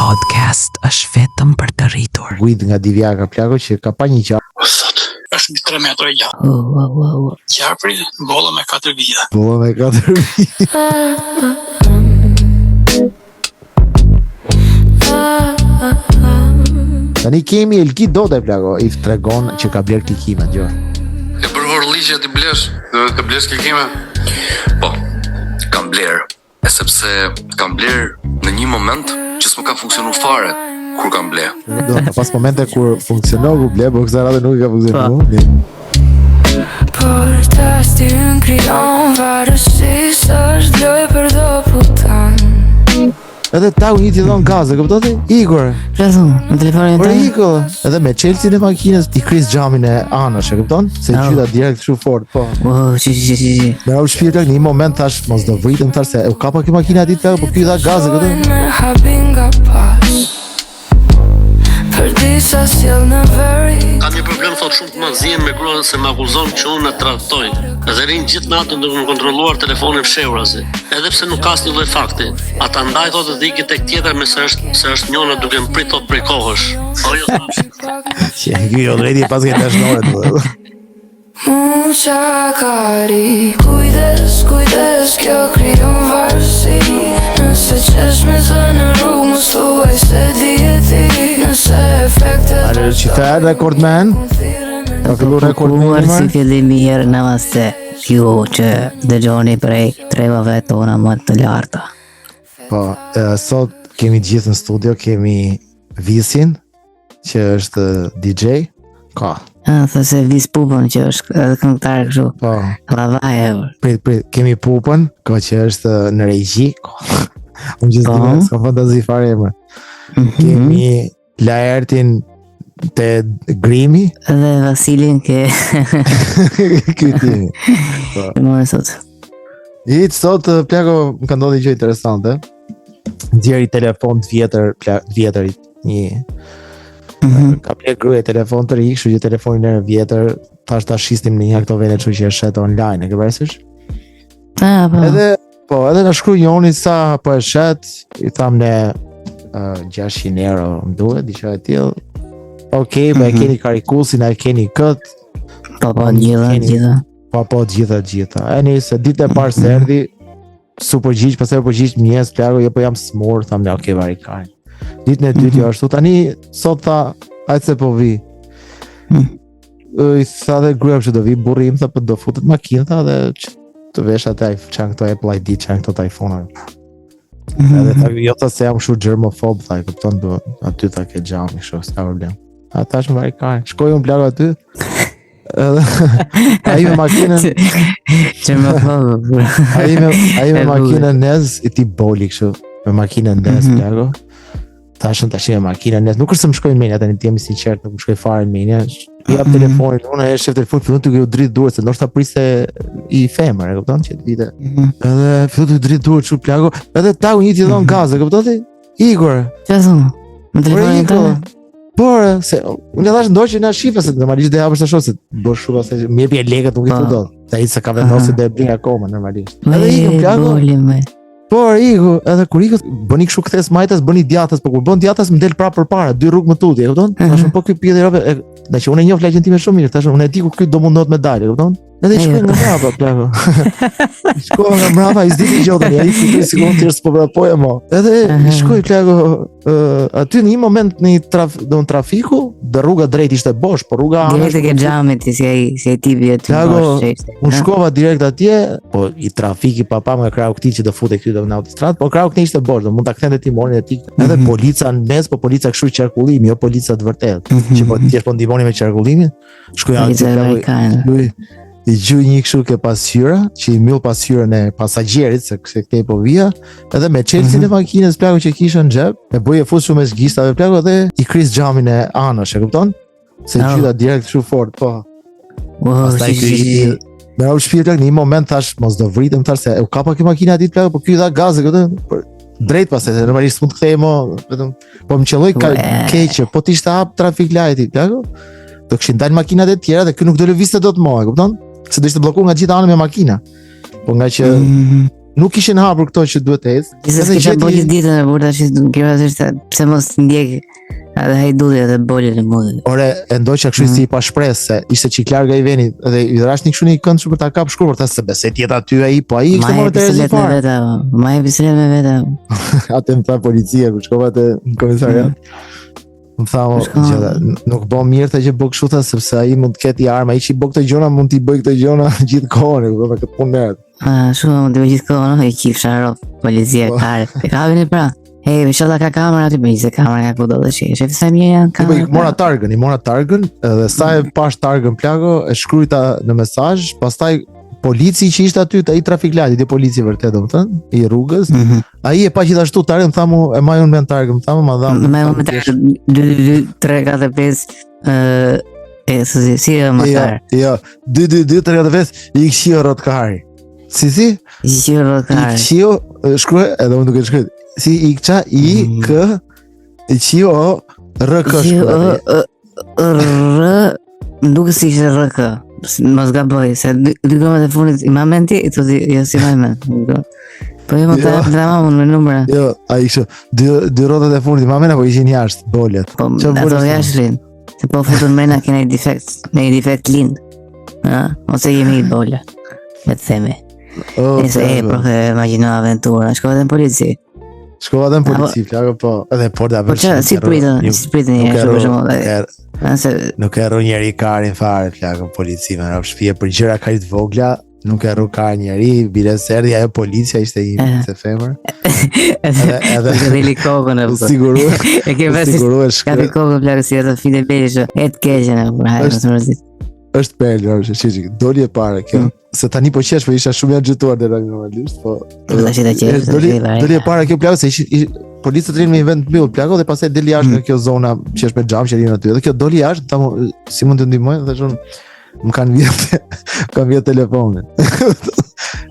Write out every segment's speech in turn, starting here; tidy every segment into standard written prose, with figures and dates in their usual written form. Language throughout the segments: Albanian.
podcast është vetëm për të rritur. Guid nga Divjaka plako që ka pa një gjarpër. O zot, është mbi 3 metra i gjatë. Oh, oh, oh, oh. Gjarpri, bolla me 4 vija. Bolla me 4 vija. Tani kemi Elki Dodaj plako, i tregon që ka blerë klikime, dëgjo. E bërë horliqe të blesh, të blesh klikime? Po, kam blerë. E sepse kam blerë në një moment që s'më ka funksionu fare kur kam ble. Do ka pas momente kur funksionon kur ble, por kësaj radhe nuk i ka funksionu. Po. Por tasti ynë krijon varësi S'është lojë për do putan Edhe taku një t'i dhon gaz, e kupton ti? Igor. Flasu, në telefonin tënd. Po Igor, edhe me çelësin e makinës i kris xhamin e anës, e kupton? Se oh. gjyta direkt kështu fort, po. Oh, shi shi shi shi. Më ra shpirti në një moment thash, mos do vritem thash se u kapa kjo makina aty plako, po ky dha gaz, e kupton? Me hapin nga pas Për disa sjell në veri Kam një problem thot shumë të madh zihem me gruan se më akuzon që unë e tradhtoj. Dhe rrin gjithë natën duke më kontrolluar telefonin fshehurazi. Edhe pse nuk ka asnjë lloj fakti. A ta ndaj thotë dhe iki tek tjetra me se është se është njona duke më prit thot prej kohësh. O jo thashë. Që ky jo drejti pas ke dashnore do. Mushakari Kujdes, kujdes, kjo krijon varësi Nëse qesh me zë në rrugë Mos thuaj se di e ti Nëse efektet Are që tha rekordman? Ka fillu rekordman Si fillim mirë namaste Ju që dëgjoni prej trevave tona më të larta Po, e, sot kemi gjithë në studio, kemi Visin, që është DJ, ka. Ah, thë se Vis Pupën që është edhe këngëtar kështu. Po. Llava e. Prit, prit, kemi Pupën, ka që është në regji. Ka. Unë gjithë po. s'ka fantazi fare emër. Mm -hmm. Kemi Laertin te grimi dhe Vasilin ke ky timi. Po. Më sot. I sot plako më ka ndodhur gjë interesante. Nxjerr telefon të vjetër, të vjetër një mm -hmm. ka bler gruaja telefon të ri, kështu që telefonin e vjetër thash ta shisnim në një nga këto vende kështu që e shet online, e ke parasysh? Ah, po. Edhe po, edhe na shkruaj njoni sa po e shet, i tham ne uh, 600 euro, më duhet diçka e tillë. Okej, okay, po e mm -hmm. keni karikusin, a e keni kët? Po, po, gjitha, gjitha. Po, po, gjitha, gjitha. E nëse ditën e parë se mhm. erdhi, S'u përgjigj, pastaj u përgjigj mëngjes plako, jo po jam smur, tham ne, okay, vari karin. Ditën e dytë mm -hmm. jo ashtu tani sot tha, hajt se po vi. Mm. I tha dhe gruaja që do vi burri im tha po do futet makinë tha dhe që të vesh atë ai çan këto Apple ID, çan këto të iPhone-a. Mm -hmm. Edhe tha jo tha se jam kështu germofob tha, e kupton do aty tha ke xhami kështu, s'ka problem. A tash më vari karin. Shkoj unë plako aty. Edhe ai me makinën Që më po. Ai me ai me makinën nez i ti boli kështu me makinën ndez mm -hmm. plako. Thashën tash me makinën ndez, nuk është se më shkoi mendja tani të jemi sinqert, nuk më shkoi fare mendja. I jap mm -hmm. telefonin, unë e shef telefonin, fillon të u dridh duart se ndoshta priste i femër, e kupton që të vite. Mm -hmm. Edhe fillon të dridh duart kështu plako, edhe taku një t'i dhon mm -hmm. gaz, e kupton ti? Igor. Çfarë thonë? Me telefonin tënd? Po, se unë e thashë ndoshta që na shifa se normalisht do hapësh ta shoh se do shumë pastaj më jepje lekët nuk i thu dot. Se ai s'e ka vendosur do e blej akoma normalisht. Edhe iku plako. Po, iku, edhe kur iku bëni kështu kthesë majtas, bëni djathtas, po kur bën djathtas më del prapë përpara, dy rrugë më tutje, e kupton? Thashë po ky pjellë robe, na që unë e njoh lagjen time shumë mirë, thashë unë e di ku ky do mundohet me dalë, e kupton? Edhe i shkoj nga mbrapa, plako. I shkoj nga mbrapa, i s'diti gjë tani, ai fitoi sikur unë thjesht s'po vrapoja më. Edhe i shkoj plako, uh, aty në një moment në një traf, do në trafiku, dhe rruga drejt ishte bosh, por rruga anash. Direkt ke xhami ti si ai, si ai tipi aty plako, bosh që ishte. Unë shkova direkt atje, po i trafiki pa pa nga krahu këtij që do futej këty do në autostradë, po krahu këtij ishte bosh, do mund ta kthente timonin e tij. Edhe mm -hmm. polica në mes, po polica kështu qarkullim, jo polica të vërtetë, mm -hmm. që po thjesht po ndihmonin me qarkullimin. Shkoj aty plako. I gjuj një kështu ke pasqyra, që i mbyll pasqyrën e pasagjerit, se kse këtej po vija, edhe me çelësin mm -hmm. e makinës plako që kisha në xhep, e bëj e fus shumë mes gishtave plako dhe i kris xhamin e anës, e kupton? Se oh. gjyta direkt kështu fort, po. Wow, Pastaj ky i Më ra shpirti plak në një moment thash mos do vritem thash se u kapa kjo makina aty plako, po ky dha gaz, e kupton? Por drejt pastaj, se normalisht s'mund të kthehej më, vetëm Po më qëlloi ka keq, po të ishte hap traffic light-i, plako. Do kishin dalë makinat e tjera dhe ky nuk do lëvizte dot më, e kupton? Se do ishte bllokuar nga gjitha anët me makina. Po nga që mm -hmm. Nuk ishin hapur këto që duhet të ecë. Ti se s'kisha bërë gjithë ditën e burrë tash kjo është pse mos ndjek edhe hajduti edhe bolën e mundit. Ore, e ndoqa kështu mm. si i pashpresë se ishte çik larg ai veni dhe i dhashë një kështu një kënd për ta kap shkurt, por tha se besoj të jetë aty ai, po ai ishte më të rrezik fare. Me vete, ma e bisedë me vete. Atë më tha policia kur shkova te në komisariat. Mm. Më tha, o, gjëra, nuk bë mirë të që bë kështu tha sepse ai mund të ketë armë, ai që i bë këto gjëra mund t'i bëjë këto gjëra gjithë kohën, e kupton, me këtë punë merret. Ah, shumë mund të bëjë gjithë kohën, e qifsha rob, policia po. kare. E ka vënë pra. Hey, inshallah ka kamera aty, me se kamera ka kudo dhe shi. Shef sa mirë janë kamera. Po i mora targën, i mora targën, edhe sa e pash targën plako, e shkruajta në mesazh, pastaj polici që ishte aty, ai traffic light, i polici vërtet domethënë, i rrugës, mm -hmm. ai e pa gjithashtu targën, tha mu, e maj unë me targën, tha mu, ma dha. Më më 2 2 2 3 4 5 ë e si si e më jo, tharë. Jo, 2 2 2 3 4 5 i këshio rrotkari. Si si? I këshio rrotkari. I këshio, shkruaj edhe unë duke shkruar. Si i kça i mm. k i këshio r k shkruaj. R Më duket si ishte RK. Mos gaboj, se dy, dy gërmat e fundit i ma mend ti, i thotë jo si ma mend. Po jo, më të jap drama unë me numra. Jo, ai kështu, dy dy rrotat e fundit ma mend apo ishin jashtë bolet. Po, ato jashtë rrin. Se po futun mrena kena një defekt, në një defekt lind. Ë, ose jemi i bole. Le të themi. Oh, Nëse e, po e imagjino aventura, shkova edhe në polici. Shkova edhe në polici, plako, po, edhe por da Po çfarë, si pritën, si pritën një herë, për shembull. Nëse nuk e rru njeri karin fare, plako, polici, me rob shtëpie për gjëra kaq të vogla, nuk e rru karin njeri, bile se erdhi ajo policia ishte një e femër. Edhe edhe edhe deli kokën e po. Siguru. E ke vënë siguru e shkruaj. Ka kokën plako si ato fide belë, e të keqen e por hajde mos mërzit. Është perlë, është shi, shi, doli e para kjo. Mm. Se tani po qesh, po isha shumë i agjituar deri tani normalisht, po. Po tash ta qesh. Doli, doli e para kjo plako se ishin ish, policët rrinë në një vend të mbyllur plako dhe pastaj deli jashtë mm. nga kjo zona që është me xham që rrinë aty. Dhe kjo doli jashtë, tha si mund të ndihmoj dhe thashë më kanë vjedh, më kanë vjedh telefonin.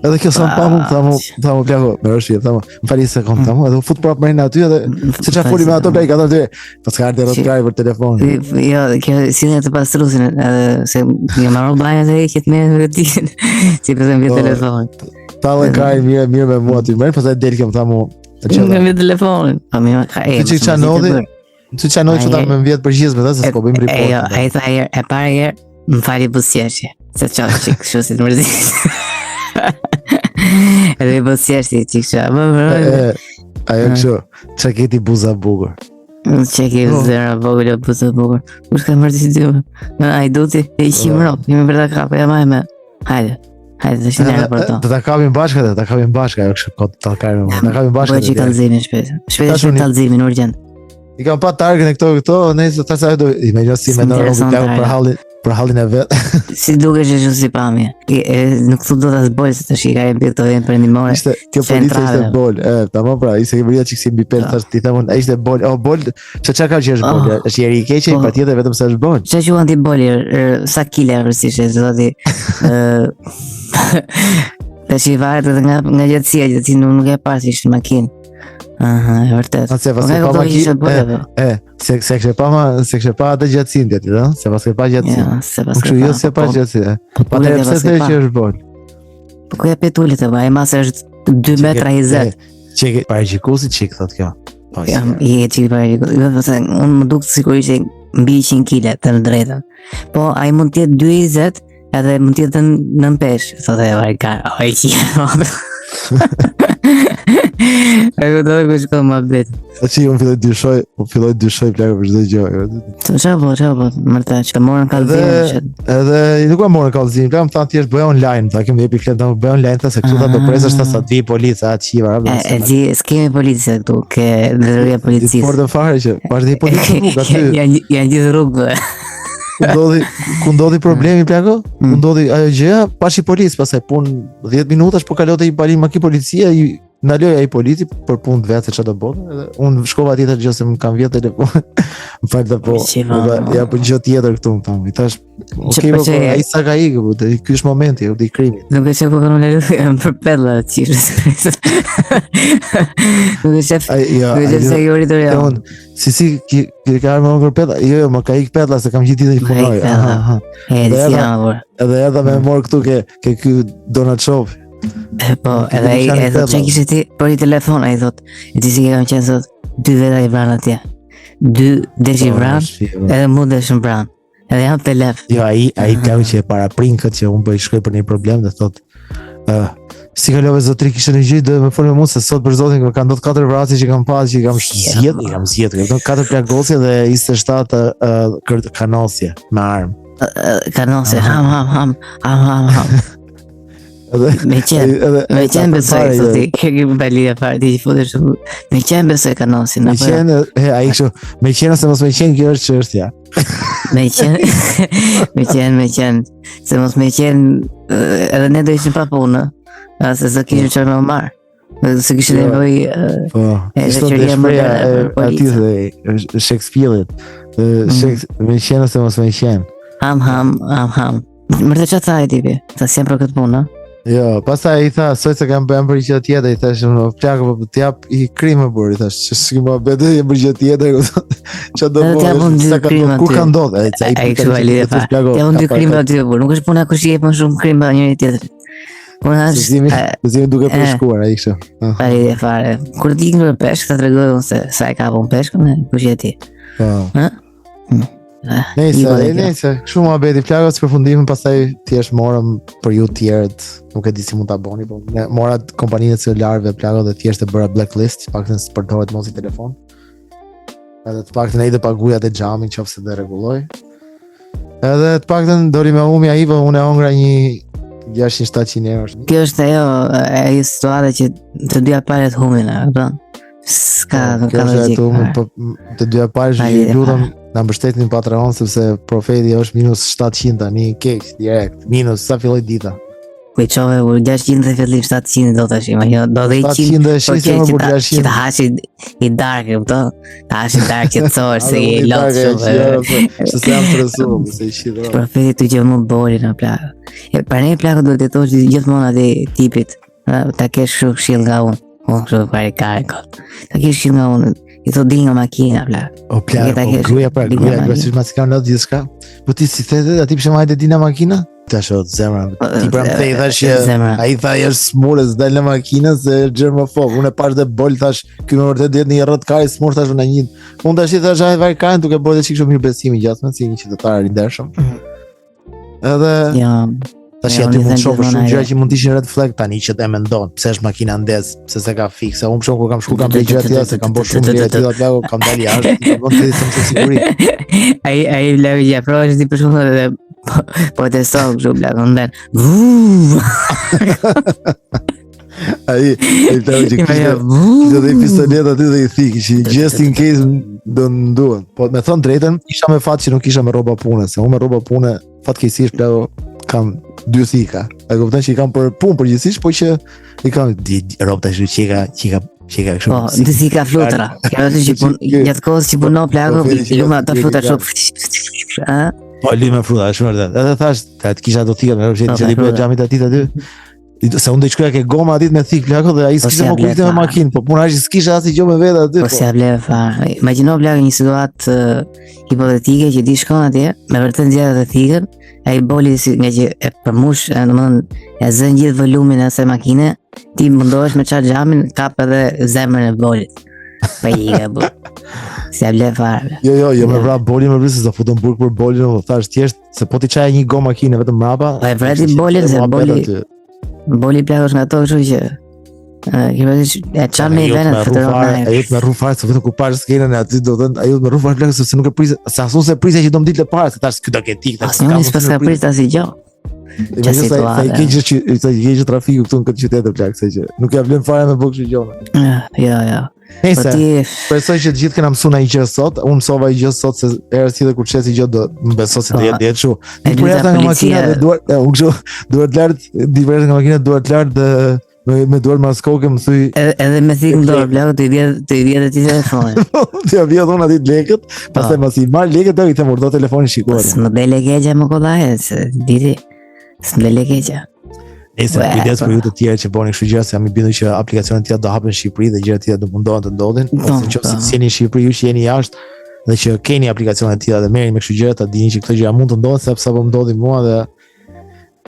Edhe kjo sa pa më tha mu, tha mu plako, më është, tha mu, më fal një sekond, tha mu, edhe u fut prapë mrena aty edhe se çfarë foli me ato plak, ka thënë Pas ka ardhur rrotkari për telefonin. Jo, kjo si ne të pastrusin, edhe se një marrë banjë dhe i me me dinë, si për të mbi po, telefonin. Ta dhe ka i mirë mirë me mua aty merr, pastaj del kjo më tha mu. Të Më mbi telefonin. Po mirë, ka e. Si çka ndodhi? Si çka ndodhi që ta më vjet përgjigjes me se s'po bëjmë report. Jo, ai tha herë, e para herë, më fali buzëqeshje. Se çfarë çik kështu si të mërzit. Edhe buzëqeshje çik çka. Më më. Ajo kështu, çka ke ti buza bukur. Çka ke oh. zera vogël o buza bukur. Kush ka mërzit ty? Në ai do ti e qim oh. rob, jemi për ta kapur, ja më me. Hajde. Hajde, të shënë për to. Do ta kapim bashkë atë, ta kapim bashkë ajo kështu kot ta kapim. Ta kapim bashkë. Bëj kallëzimin shpejt. Shpejt shpejt kallëzimin urgjent. I kam pa targën e këto këto, nëse tha se ajo do i më si mendon robi për hallin për hallin e vet. si dukesh ashtu si pamje. E, e, nuk thu dot as bol se tash i ka mbi këto vend perëndimore. Ishte kjo policia ishte bol, e, tamam pra, ishte ke vërja çik si mbi pel, po. thash ti them unë, ishte bol, o bol, pse çka ka që është bol, oh. është njeri i keq, po. patjetër vetëm se është bol. Çka quan ti bol, sa kile afërsisht është zoti. Ë Tash i varet edhe nga nga gjatësia, gjatësia nuk nuk e pa si ishte makinë. Aha, e vërtet. Po se pas pa makinë. E, Se se kishe pa ma, se kishe pa atë gjatësinë ti, ëh? Se paske pa gjatësinë. Jo, se paske pa. Jo, se pa po, gjatësinë. Po po pse the që është bol? Po ku ja petulit apo ai masë është 2 metra 20. Çe ke paragjykuesi çik thot kjo. Po. Jam i e çik paragjykuesi. Jo, po se unë më duk sikur ishte mbi 100 kg të në drejtën. Po ai mund të jetë 2.20 Edhe mund të jetë nën peshë, thotë e vaj ka, oj ki. E ku do të kush ka më bet. A që unë filloj dyshoj, unë filloj dyshoj plako për çdo gjë. Të çfarë po, çfarë po, më tha që morën kallëzimin. Edhe edhe nuk e morën kallëzimin, plako më thanë thjesht bëj online, tha kemi jepi fletë, bëj online tha se këtu tha do presësh tha sa të vi polica, atë qiva, E, e di, s'kemi policia këtu, ke drejtoria e policisë. Por të fare që vazhdi policia rrugë aty. Janë janë gjithë rrugëve. Ku ndodhi ku ndodhi problemi plako? Ku mm. ndodhi ajo gjëja? Pash i polic, pastaj pun 10 minutash po kalonte një pali makinë policia i ndaloi ai polici për punë të vet se çfarë do bënte edhe unë shkova atje thashë gjë se më kanë vjedh telefonin. Më fal të po. Ja po gjë tjetër këtu më thamë. I thash, ok, po, po ai sa ka ikë, po ky është momenti, i krimit. Nuk e shoh ku kam lënë për pella qishës. Nuk e shoh. Jo, nuk e shoh se jori do ja. Si si ki ki ka ardhur më petlla? Jo, jo, më ka ik petlla se kam gjithë ditën që punoj. Aha, aha. E, si jam, por. Edhe erdha me mm. mor këtu ke ke ky donut shop. E, po, edhe ai e thotë çka kishe ti për një telefon, ai thotë, e di si kam qenë sot, dy veta i vranë atje. Dy desh i po, vranë, edhe mu desh më vranë. Edhe jam telef. Jo, ai ai plaku që e paraprin këtë që unë po i shkruaj për një problem dhe thotë, ë, uh, si kalove zotri kishte një gjë do të më fol me mua se sot për zotin më kanë ndodhur katër vrasje që kam pas që i kam zgjedh, i kam zgjedh, kupton katër plagosje dhe 27 uh, kanosje me armë. Kanosje, ham ham ham, ham ham ham. Edhe me qenë, edhe me qenë besoj se ti ke ke bali e fare ti futesh me qenë besoj kanosin Me qenë, he, ai kështu, me qenë ose mos me qenë kjo është çështja. Me qenë, me qenë, me qenë, se mos me qenë, edhe ne do ishim pa punë, a se s'do kishim çfarë me marr. Se kishte jo, nevojë po, edhe qeveria më e atij dhe Shakespeare-it. Mm. Me qenë ose mos me qenë. Ham ham, ham ham. Më të çfarë tha ai tipi? Tha s'jam për këtë punë, a? Jo, pastaj i tha, sot se kam bërë për gjë tjetër, i thashë, "Më plako po të jap i krimë burr," i thashë, "Që s'ke më bëtë, jam për gjë tjetër." Çfarë do bëj? Sa ka ku ka ndodhur? Ai ai ai kështu ai lidhje fa. Ja unë dy krimë aty burr, nuk është puna kush i jep më shumë krimë njëri tjetrit. Puna është zimi, zimi duke peshkuar ai kështu. Pa lidhje fare. Kur të ikim për peshk, ta tregoj unë se sa e kap unë peshkun, kush je ti? Po. Ë? Hmm. Eh, nejse, nejse, kështu muhabeti plako si përfundim, pastaj thjesht morëm për ju tjerët, nuk e di si mund ta boni, po ne mora kompaninë e celularëve plako dhe thjesht e bëra blacklist, të paktën s'përdoret më si telefon. Edhe të paktën ai do paguaj atë xhamin qoftë se do rregulloj. Edhe të paktën doli me umi ai, po unë e hongra një 600-700 euro. Kjo është ajo ajo situata që të dyja palët humbin, a kupton? S'ka, po, nuk ka logjikë. Kjo është po, të dyja palët ju lutem na mbështetni në Patreon sepse profeti është minus 700 tani keq direkt, minus sa filloi dita. Ku i çove u 600 dhe fillim 700 do tash, imagjino, do dhe 100 dhe po shisje më për 600. Që të hash i darkë, kupton? Të hash i darkë që të thosh se i lot shumë. Se se jam stresuar, se i shit. Profeti të gjë më bori në plak. E prandaj plako duhet të thosh gjithmonë atij tipit, ta kesh kështu këshill nga unë. Unë kështu pare kare kot. Ta kesh këshill nga unë. I thot dil nga makina plak. O plak, po gruaja pra, gruaja gruaja si më ka ndodhur gjithçka. Po ti si the aty pse më hajde dil nga makina? Tash o zemra. Po, ti pra më the i thash që ai tha është smurë, s'dal nga makina se është germofob. Unë e pash dhe bol thash, ky me vërtet do jetë një rrot kari smur thash unë një. Unë tash i thash ai vaj kanë duke bërë çik shumë mirë besimi gjatë si një qytetar i ndershëm. Mm. Edhe ja. Tash ja, aty mund të shohësh shumë gjëra që mund të ishin red flag tani që të e mendon, pse është makina ndez, pse s'e ka fikse. Unë për shembull kur kam shku kam bërë gjëra të tilla se kam bërë shumë gjëra të tilla plako, kam dalë jashtë, kam bërë të të siguri. Ai ai plako i afrohesh ti për shembull edhe po, po e teston kështu plako ndan. Ai, ai plako që kishte kishte dhe pistoletë aty dhe i thikë, që just in case do nduan. Po me thon drejtën, isha me fat që nuk isha me rroba pune, se unë me rroba pune fatkeqësisht plako kam dy thika. E kupton që i kam për punë përgjithsisht, po që i kam di rroba tash që ka që ka që ka kështu. Po, dy thika flutra. Kjo është që pun gjatë kohës që punon plako, po, i luma ato flutra kështu. Ë? Po lum me flutra, është vërtet. Edhe thash, të kisha do thika me rroba që i bëj xhamit aty aty. Se unë do të shkoja ke goma aty me thik plako dhe ai po s'kishte më kujtë me makinë, po puna është s'kishte asnjë gjë me vete aty. Po, po. s'ia vlen fare. Imagjino plako një situatë uh, hipotetike që ti shkon atje, me vërtet nxjerr atë thikën, ai boli si nga që e përmush, domethënë e zën gjithë volumin e asaj makine, ti mundohesh me ça xhamin, kap edhe zemrën e bolit. Pa i ka bu. S'ia vlen fare. Jo, jo, jo, me vra bolin më vrisë, do futem burg për bolin, po thash thjesht Se po t'i çaja një gomë makine vetëm mbrapa. Po e vrati bolin se boli. Boli plak është nga ato kështu që Ke vësh e çan me vend të fluturon në ajër. Ajo të merr fare se vetëm kur pash skenën e aty do të thënë ajo të merr fare plak sepse nuk e prisja, se as unë s'e prisja që do më dilte para se tash ky do ketë ik tash. Asnjë s'paska prit asnjë gjë. Që sa sa i keq që sa i keq trafiku këtu në këtë qytet të plak, se që nuk ia vlen fare me bë kështu gjëra. Jo, jo. Nëse po ti shpresoj që të gjithë kena mësuar një gjë sot. Unë mësova një gjë sot se herës tjetër kur çesi gjë do më beso se do jetë jetë kështu. Ti po nga makina dhe duar, e unë kështu duart lart, di për nga makina duart lart dhe me me duart mas koke më thuj edhe, edhe me thikë në dorë plako të i vjedh të i vjedh ti telefonin. Ti ja vjedh unë aty lekët, pastaj po. masi i marr lekët do i them urdhë telefonin shikoj. Po s'më del e keqja më kollaj, se diti. S'më del e keqja. Nëse kujdes për ju të tjerë që bëni kështu gjëra, se jam i bindur që aplikacionet tjera do hapen në Shqipëri dhe gjëra të tjera do mundohen të ndodhin, po, ose nëse po. jeni në Shqipëri, ju që jeni jashtë dhe që keni aplikacione të tilla dhe merreni me kështu gjëra, ta dini që këto gjëra mund të ndodhin sepse po më ndodhi mua dhe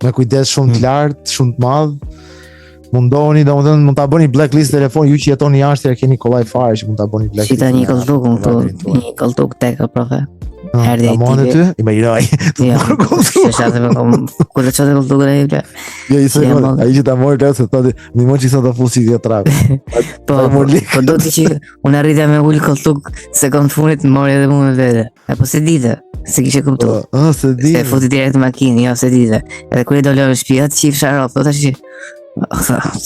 me kujdes shumë të hmm. lartë, shumë të madh. Mundohuni, domethënë mund ta bëni blacklist telefon, ju që jetoni jashtë e keni kollaj fare që mund ta bëni blacklist. Shita një kolltuk unë këtu, një kolltuk tek o profe. Ah, Erdhi ai tipi. Ty? Imagjino ai. Jo, s'është atë më ku do të çojë kolltukun ai bla. Jo, i se ai që ta mori se thotë, ndihmon që sa ta fusi ti trap. Po, po, po do të që unë arrita me ul kolltuk sekond fundit mori edhe mua me vete. E po s'e dite, s'e kishe kuptu. Po, ëh, s'e di. Se futi direkt në makinë, jo, s'e dite. Edhe kur i dolëm në shtëpi, atë qifsha rob, po tash.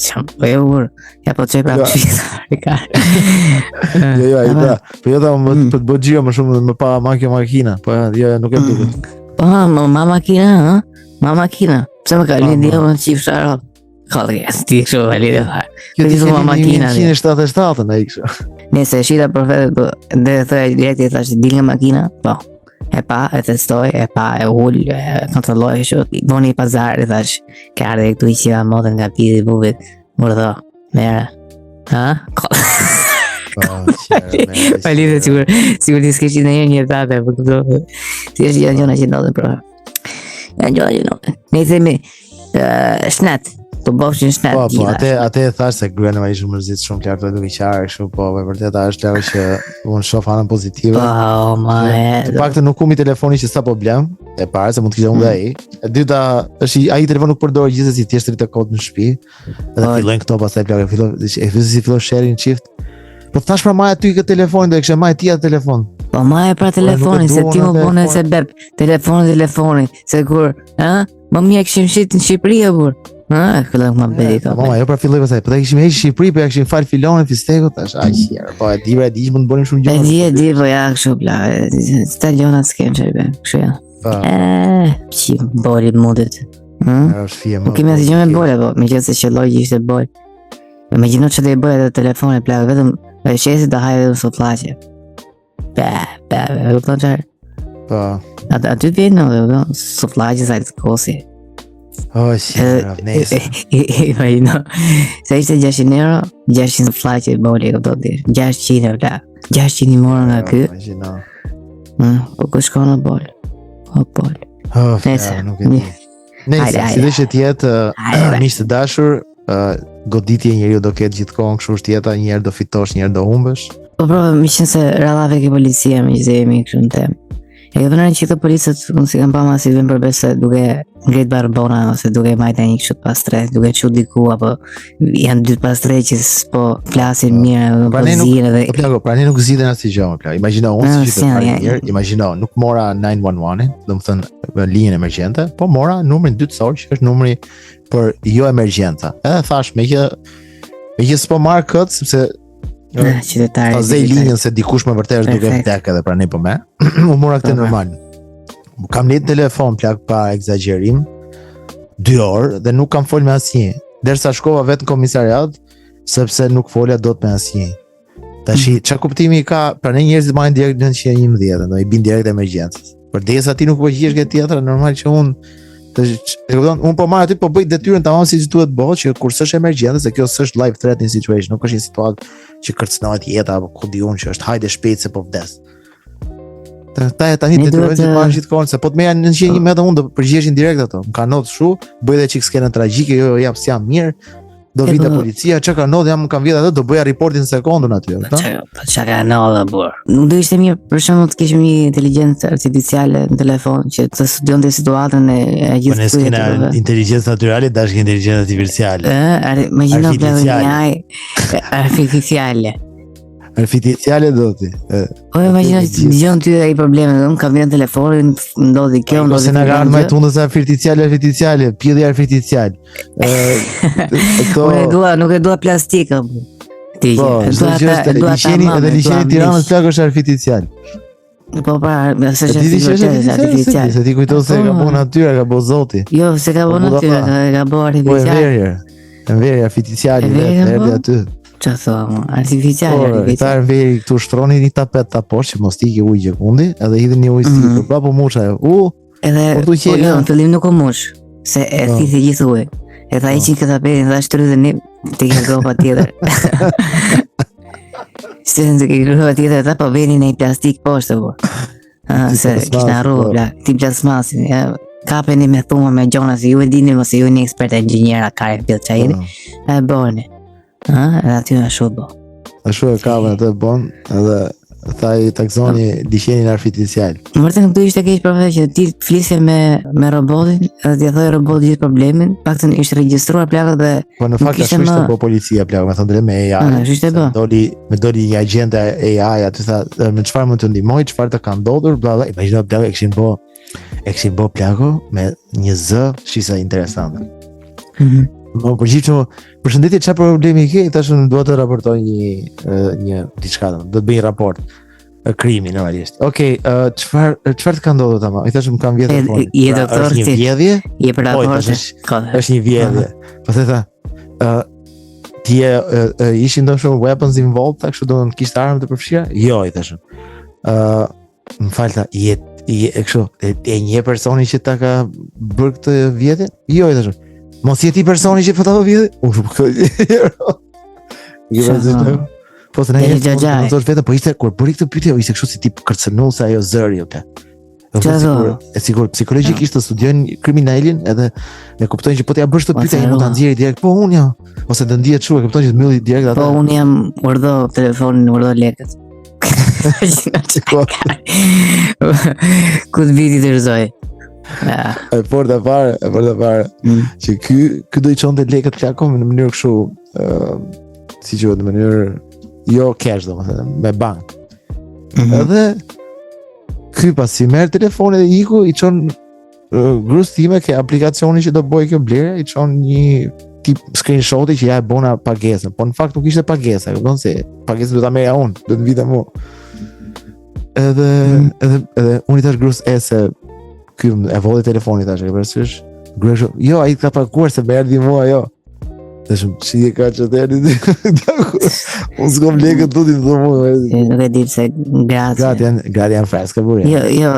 Çam, po e ur. Ja po çoj prapë shtëpi. Ka. Jo, jo, ai tha. Po jo, tha, më mm. për të bërë xhiro më shumë më pa ma kjo makina. Po jo, jo, nuk e mm. duket. Po, ma, ma makina, ha? Ma makina. Pse më ka lënë jo, më qifsha rob. Ka dhe ti kështu e lidhje fare. Kjo ti thua makina. 177 ai kështu. Nëse e shita për vetë, po dhe thoya direkt i thash dil nga makina, po. E pa, e testoi, e pa, e ul, e kontrolloi kështu. Boni pazar, i thash, ke ardhur këtu i qiva modën nga piti bubit. Urdhë, merre. Ha? Po, Pa lidhje sigur, sigur ti s'ke qenë ndonjëherë një tate, po këto. Thjesht janë gjëra që ndodhin për. Janë gjëra që ndodhin. Ne i themi uh, shnet, të bofshin shnet. Po, po, atë atë e thash se gruaja më ishte mërzit shumë plak duke qarë kështu, po e vërteta është plak që unë shoh anën pozitive. Po, ma e. Të paktën nuk humbi telefoni që sapo blem, e para se mund të kishte humbur mm. ai. E dyta, është ai telefon nuk përdor gjithsesi thjesht rri kot në shtëpi. Edhe po. fillojnë këto pastaj plak, fillon e fillon si fillon sherri në çift. Po thash pra maje ty këtë telefon, do e kishe majt ti atë telefon. Po maje pra po, telefonin, se ti më bone se beb, telefoni, telefoni, se kur, ë? Më mirë kishim shit në Shqipëri e burr. Ë, këllë më bëri këto. Po, ajo pra filloi pastaj. Po ta kishim heq në Shqipëri, po ja kishim fal filonin fistekut tash. Ai herë. Po e di, e di që mund të bënim shumë gjëra. E di, e di, po ja kështu bla. Sta gjona s'kem çfarë bën. Kështu ja. Po. Eh, si boli mundit. Hm? Është fije më. Nuk kemi asgjë me bole, po, megjithëse qëlloi që ishte bol. Imagjino ç'do i bëj atë telefoni plak vetëm e shesi do hajë vetëm sufllaqe. Pe, pe, e kupton çfarë? Po. Atë aty vjen në, e kupton? Sufllaqe sa të kosi. Oh, si, nëse. Imagjino. Se ishte 600 euro, 600 sufllaqe boli, e kupton ti. 600 e plak. 600 i morën nga ky. Imagjino. Mm, po ku shkon o bol? O bol. Oh, Nëse, nuk e di. Nëse, sido që të jetë, miq të dashur, uh, goditje njeriu do ketë gjithkohën, kështu është jeta, një herë do fitosh, një herë do humbësh. Po pra, meqenëse rallave ke policia, meqë jemi kështu në temë. E ke vënë që këto policët, unë s'i kam pa ma si vjen për besë duke ngrit barbona ose duke majtë një kështu të pastrehë, duke çu diku apo janë dy pastrehë që s'po flasin po. mirë, po pra zihen edhe. Po plako, pra ne nuk zgjidhen asnjë gjë, më plak. Imagjino unë si qytetar i mirë, imagjino, nuk mora 911-in, domethënë linjën emergjente, po mora numrin dytësor që është numri për jo emergjenca. Edhe thash me që me që s'po marr kët sepse Ah, qytetari. Ta zej linjën se dikush me vërtet është duke vdek edhe pra ne po me. U mora këtë po, po. normal. Kam nejt telefon plak pa ekzagjerim. 2 orë dhe nuk kam fol me asnjë. Derisa shkova vetë në komisariat sepse nuk folja dot me asnjë. Tashi, mm. çka kuptimi ka, pra ne njerëzit marrin direkt 911, do i bin direkt emergjencës. Përderisa ti nuk përgjigjesh ke tjetra, normal që unë të e kupton, unë po marr aty po bëj detyrën tamam siç duhet bëhet, që kur s'është emergjente, se kjo s'është life threatening situation, nuk është një situatë që kërcënohet jeta apo ku di unë që është hajde shpejt se po vdes. Ta ta tani detyrohen të marrin gjithë kohën se po të merrja 911 unë do përgjigjeshin direkt ato. Më ka ndodhur kështu, bëj edhe çik skenën tragjike, jo jo jap s'jam mirë, Do vinte po, policia, çka ka ndodhur, jam kam vjedh atë, do bëja reportin sekondën aty, po? Çka, po çka ka ndodhur burr. Nuk do ishte mirë për shembull të kishim një inteligjencë artificiale në telefon që të studionte situatën e, e gjithë po këtyre. Po ne inteligjencë natyrale, dash inteligjencë artificiale. Ë, imagjino plak një AI artificiale. Artificiale do ti. Po imagjino që dëgjon ty ai probleme, unë kam vënë telefonin, ndodhi kjo, po, ndodhi. Se na ka ardhur më tundë se artificiale, artificiale, pjellje artificial. Ë, këto Unë e dua, nuk e dua plastikën. Ti, po, e dua ta, e dua ta. Edhe liqeni i Tiranës plak është artificial. Po pra, se është artificial, artificial. Se ti kujton se ka po natyra, ka bo zoti. Jo, se ka bo po, natyra, ka bo artificial. Po e Enveri artificial, erdhi aty. Ça thua më? Artificial, Por, artificial. Ta Enveri këtu shtroni një tapet ta poshtë që mos t'iki ujë gjëkundi, edhe hidhni një ujë mm -hmm. sipër, prapë u mush ajo. U, edhe po tu po, jo, në fillim nuk u mush, se e po. thithi gjithë ujin. E tha hiqni këtë tapetin, tha shtrydheni te kjo gropa tjetër. Shtrydheni te kjo gropa tjetër, tha po veni në një plastik poshtë, po. Ah, se kishte harruar, po. bla, ti plasmasin, ja. Kapeni me thuma me gjona se ju e dini mos ju jeni ekspert inxhiniera kare pjellë ça jeni. Po. E bëni. Ë, edhe aty ashtu bë. Ashtu e kapën atë e bon, edhe tha i takzoni liqenin artificial. Në vërtet nuk do ishte keq profe që ti të flisje me me robotin dhe t'i thoje robotit gjithë problemin, paktën ishte regjistruar plako dhe Po në Nuk fakt ishte ashtu ishte më- bë policia plako, me thënë drejtë me AI. Ah, ashtu ishte se bë. Doli, me doli një agent e AI aty tha, "E, me çfarë mund të ndihmoj, çfarë të ka ndodhur, bla bla. Imagjino plako e kishin bë e kishin bë plako me një zë shisa interesante. Mhm. Më përgjigj që përshëndetje çfarë problemi ke? Tash unë dua të raportoj një e, një diçka, domethënë, do të bëj një raport e, krimi normalisht. Okej, ë, çfarë çfarë të ka ndodhur tamam? I thash më kanë vjedhur E, telefonin. je Pra, doktor Është një ti? vjedhje? je për Po, i raporte. thash, është- Ko. Është një vjedhje. Pastaj tha, ë ti e, e, e ishin ndoshta weapons involved, tha, kështu do të kishte armë të përfshira? Jo, i thashëm. Ë, më fal tha, je je e kështu, e, e një personi që ta ka bërë këtë vjedhje? Jo, i thashëm. Mos je ti personi që po ta bë vjedhje? Unë po kë. Jo, Qa vazhdo. tha? Po se na Deri je xhaxhaj. po thosh vetëm, po ishte kur bëri këtë pyetje, ishte kështu si tip kërcënuese ajo zëri, o plak. Do Qa thotë tha? sikur, e sigur psikologjikisht të studiojnë kriminalin edhe e kuptojnë që po t'ja bësh këtë Po, pyetje ai mund ta thellua. nxjerrë direkt, po unë jam, ose të ndihet kështu, e kupton që të mbylli direkt atë. Po unë jam urdhë telefonin, urdhë lekët. Po. Ku të viti të rëzoj. Ja. E fortë e fare, e fortë e fare. Mm. Që ky ky do i çonte lekët plako në mënyrë kështu, ë si quhet në mënyrë jo cash domethënë, me bank. Mhm. Edhe ky pasi merr telefonin dhe iku i çon ë, gruas time ke aplikacioni që do bëj kjo blerje, i çon një tip screenshoti që ja e bona pagesën, po në fakt nuk ishte pagesa, e kupton se pagesën do ta merrja unë, do të vite mua. Edhe Mm. edhe edhe unë i thash gruas e se ky më- e vodhi telefonin tash, e ke parasysh? Gruaja kështu, jo, ai ka paguar se më erdhi mua, jo. Tash si e ka që të erdhi. Unë s'kam lekë do t'i them mua. E, Nuk e di pse gratë. Gratë janë, gratë janë freska burë. Jo, jo,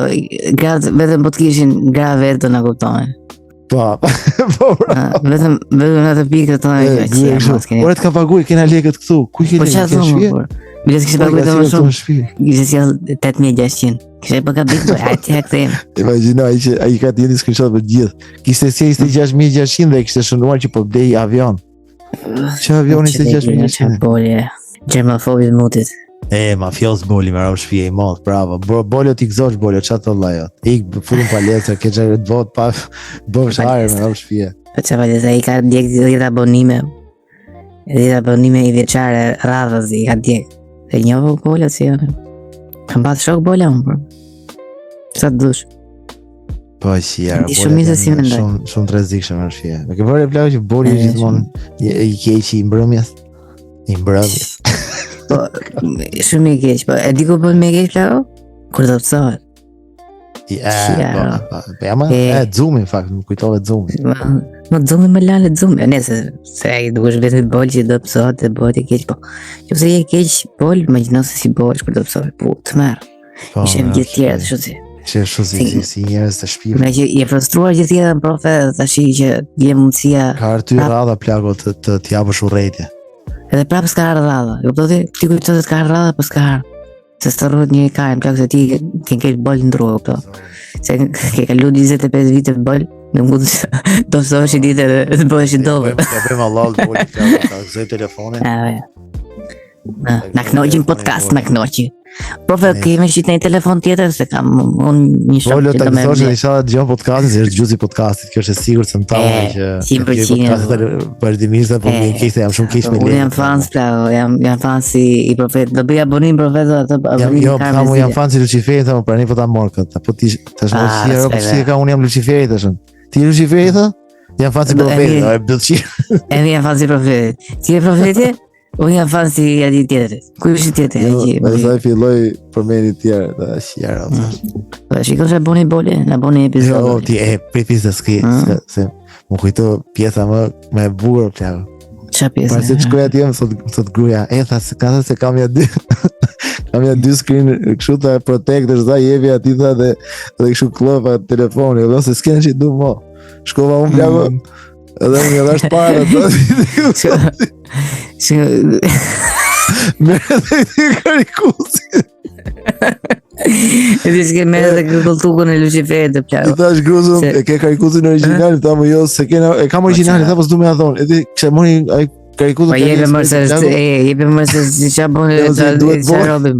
gratë vetëm po të kishin gra vetë do na kuptonin. Po, po, pra. Ah, Vetëm vetëm në atë pikë të thonë E, që gruaja që kështu, mos keni. Ore të ka paguaj, kena lekët këtu. Ku i ke Po lekët? çfarë Ke në thonë shtëpi? por? Biles kishte Po, i paguar ka më sjellë këtu shumë. në shtëpi. Kishte sjell 8600. Kishte bërë gabim, po hajde ja kthejmë. Imagjino ai që ai ka të njëjtin screenshot për të gjithë. Kishte sjellë 26600 dhe kishte shënuar që po blej avion. Që avioni 26600? Bolje. Gjermofobi i mutit. E, mafioz boli me rob shtëpi i madh, bravo. Bro, bolio ti gëzosh bolio, çfarë thot vlla jot? Ik futun palestra, ke çfarë të bot pa bësh hajër me rob shtëpi. Po çfarë vallë ai ka ndjek 10 abonime. 10 abonime i vjeçare radhës i ka ndjek. Dhe njohu bola si janë. Kam pas shok bola unë por. Sa të dush. Po qira, Di shumë mirë se si mendoj. Shumë shumë të rrezikshëm është shtëpia. Me ke vënë plak që boli E, është gjithmonë i i keq i mbrëmjes. I mbrëmjes. Po shumë i keq, po e di ku bën më i keq plako? Kur do të psohet. I, e, Qira. po, po, po, jam e, E. Zoomi në fakt, më kujtove Zoomi. Më më zoomi më lale zoomi. Nëse se ai nuk është vetëm bol që do psohet dhe bëhet i keq, po. Nëse je i keq bol, imagjino se si bëhesh kur do psohet. Po, të merr. Po, Ishe me, gjithë tjerë, kështu si. Ishe kështu si si, si njerëz të shtëpisë. Me që je frustruar gjithë jetën profe, dhe tash që vjen mundësia Ka ardhur ty Prap- radha plako të të, të japësh urrejtje. Edhe prapë s'ka ardhur radha. E kupton ti? Ti kujton se s'ka ardhur radha, po s'ka ardhur. Se s'të njëri karin, plak se ti ke ngel bol në rrugë, kupton? Se ke kalu 25 vite bol, nuk mund të do të sosh ditë edhe të bëhesh i dobët. Ja bëjmë Allah boli plako, ta gëzoj telefonin. Ah, ja. Na, na kënaqin podcast, na kënaqi. Profe, Ne. kemi shit në një telefon tjetër se kam unë një shok Bolo që ta do më gëzosh blej. dhe inshallah dëgjon podcastin, se është gjuzi podcastit, kjo është e sigurt se më tha E, unë që 100% dëgjoj podcastin vazhdimisht dhe po E, më vjen keq se jam shumë keq me Unë jam lekët. fans, plako, jam jam fans i, i profet. Do bëj abonim profet atë Jam, abonim jo, ka tha mu me jam zile. fan si Luciferi, tha mu prani po ta mor këtë. Po ti tash më Ah, si po respekt, si e ka unë jam Luciferi tash. Ti je Luciferi tha? Jam fan si Do- e profeti, mirë. e bëllçi. Edhe jam fans i profetit. Ti je profeti? Unë jam fans i atij tjetrit. Ku është tjetri? Jo, Ai që- pastaj filloi përmeni të tjerë, tha, shjera. Po shikon se boni boli, na boni episod. Jo, ti e priti se s'ki, Mm. s'ka- se më kujto pjesa më më e bukur plako. Çfarë pjesë? Para se të shkoj atje, më thot, më thot gruaja, e tha se ka tha se kam ja dy kam ja dy screen kështu tha protectors tha jepi aty tha dhe dhe kështu kllopa telefoni, do se s'ken që du mo. Shkova unë plako Mm. edhe unë ja dhash para tha. Shiko, Merë edhe ti karikusi. E di s'ke merr edhe këtë kolltukun e Luciferit të I plako. thash gruzën, Se- e ke karikusin origjinal, tha më jo, se kena, e kam origjinalin, tha po s'du me ja dhon. Edhe kishte mori ai karikusin Po jepe më se është, e, jepe më se si qa bën Jo, se duhet qa bërë. robi,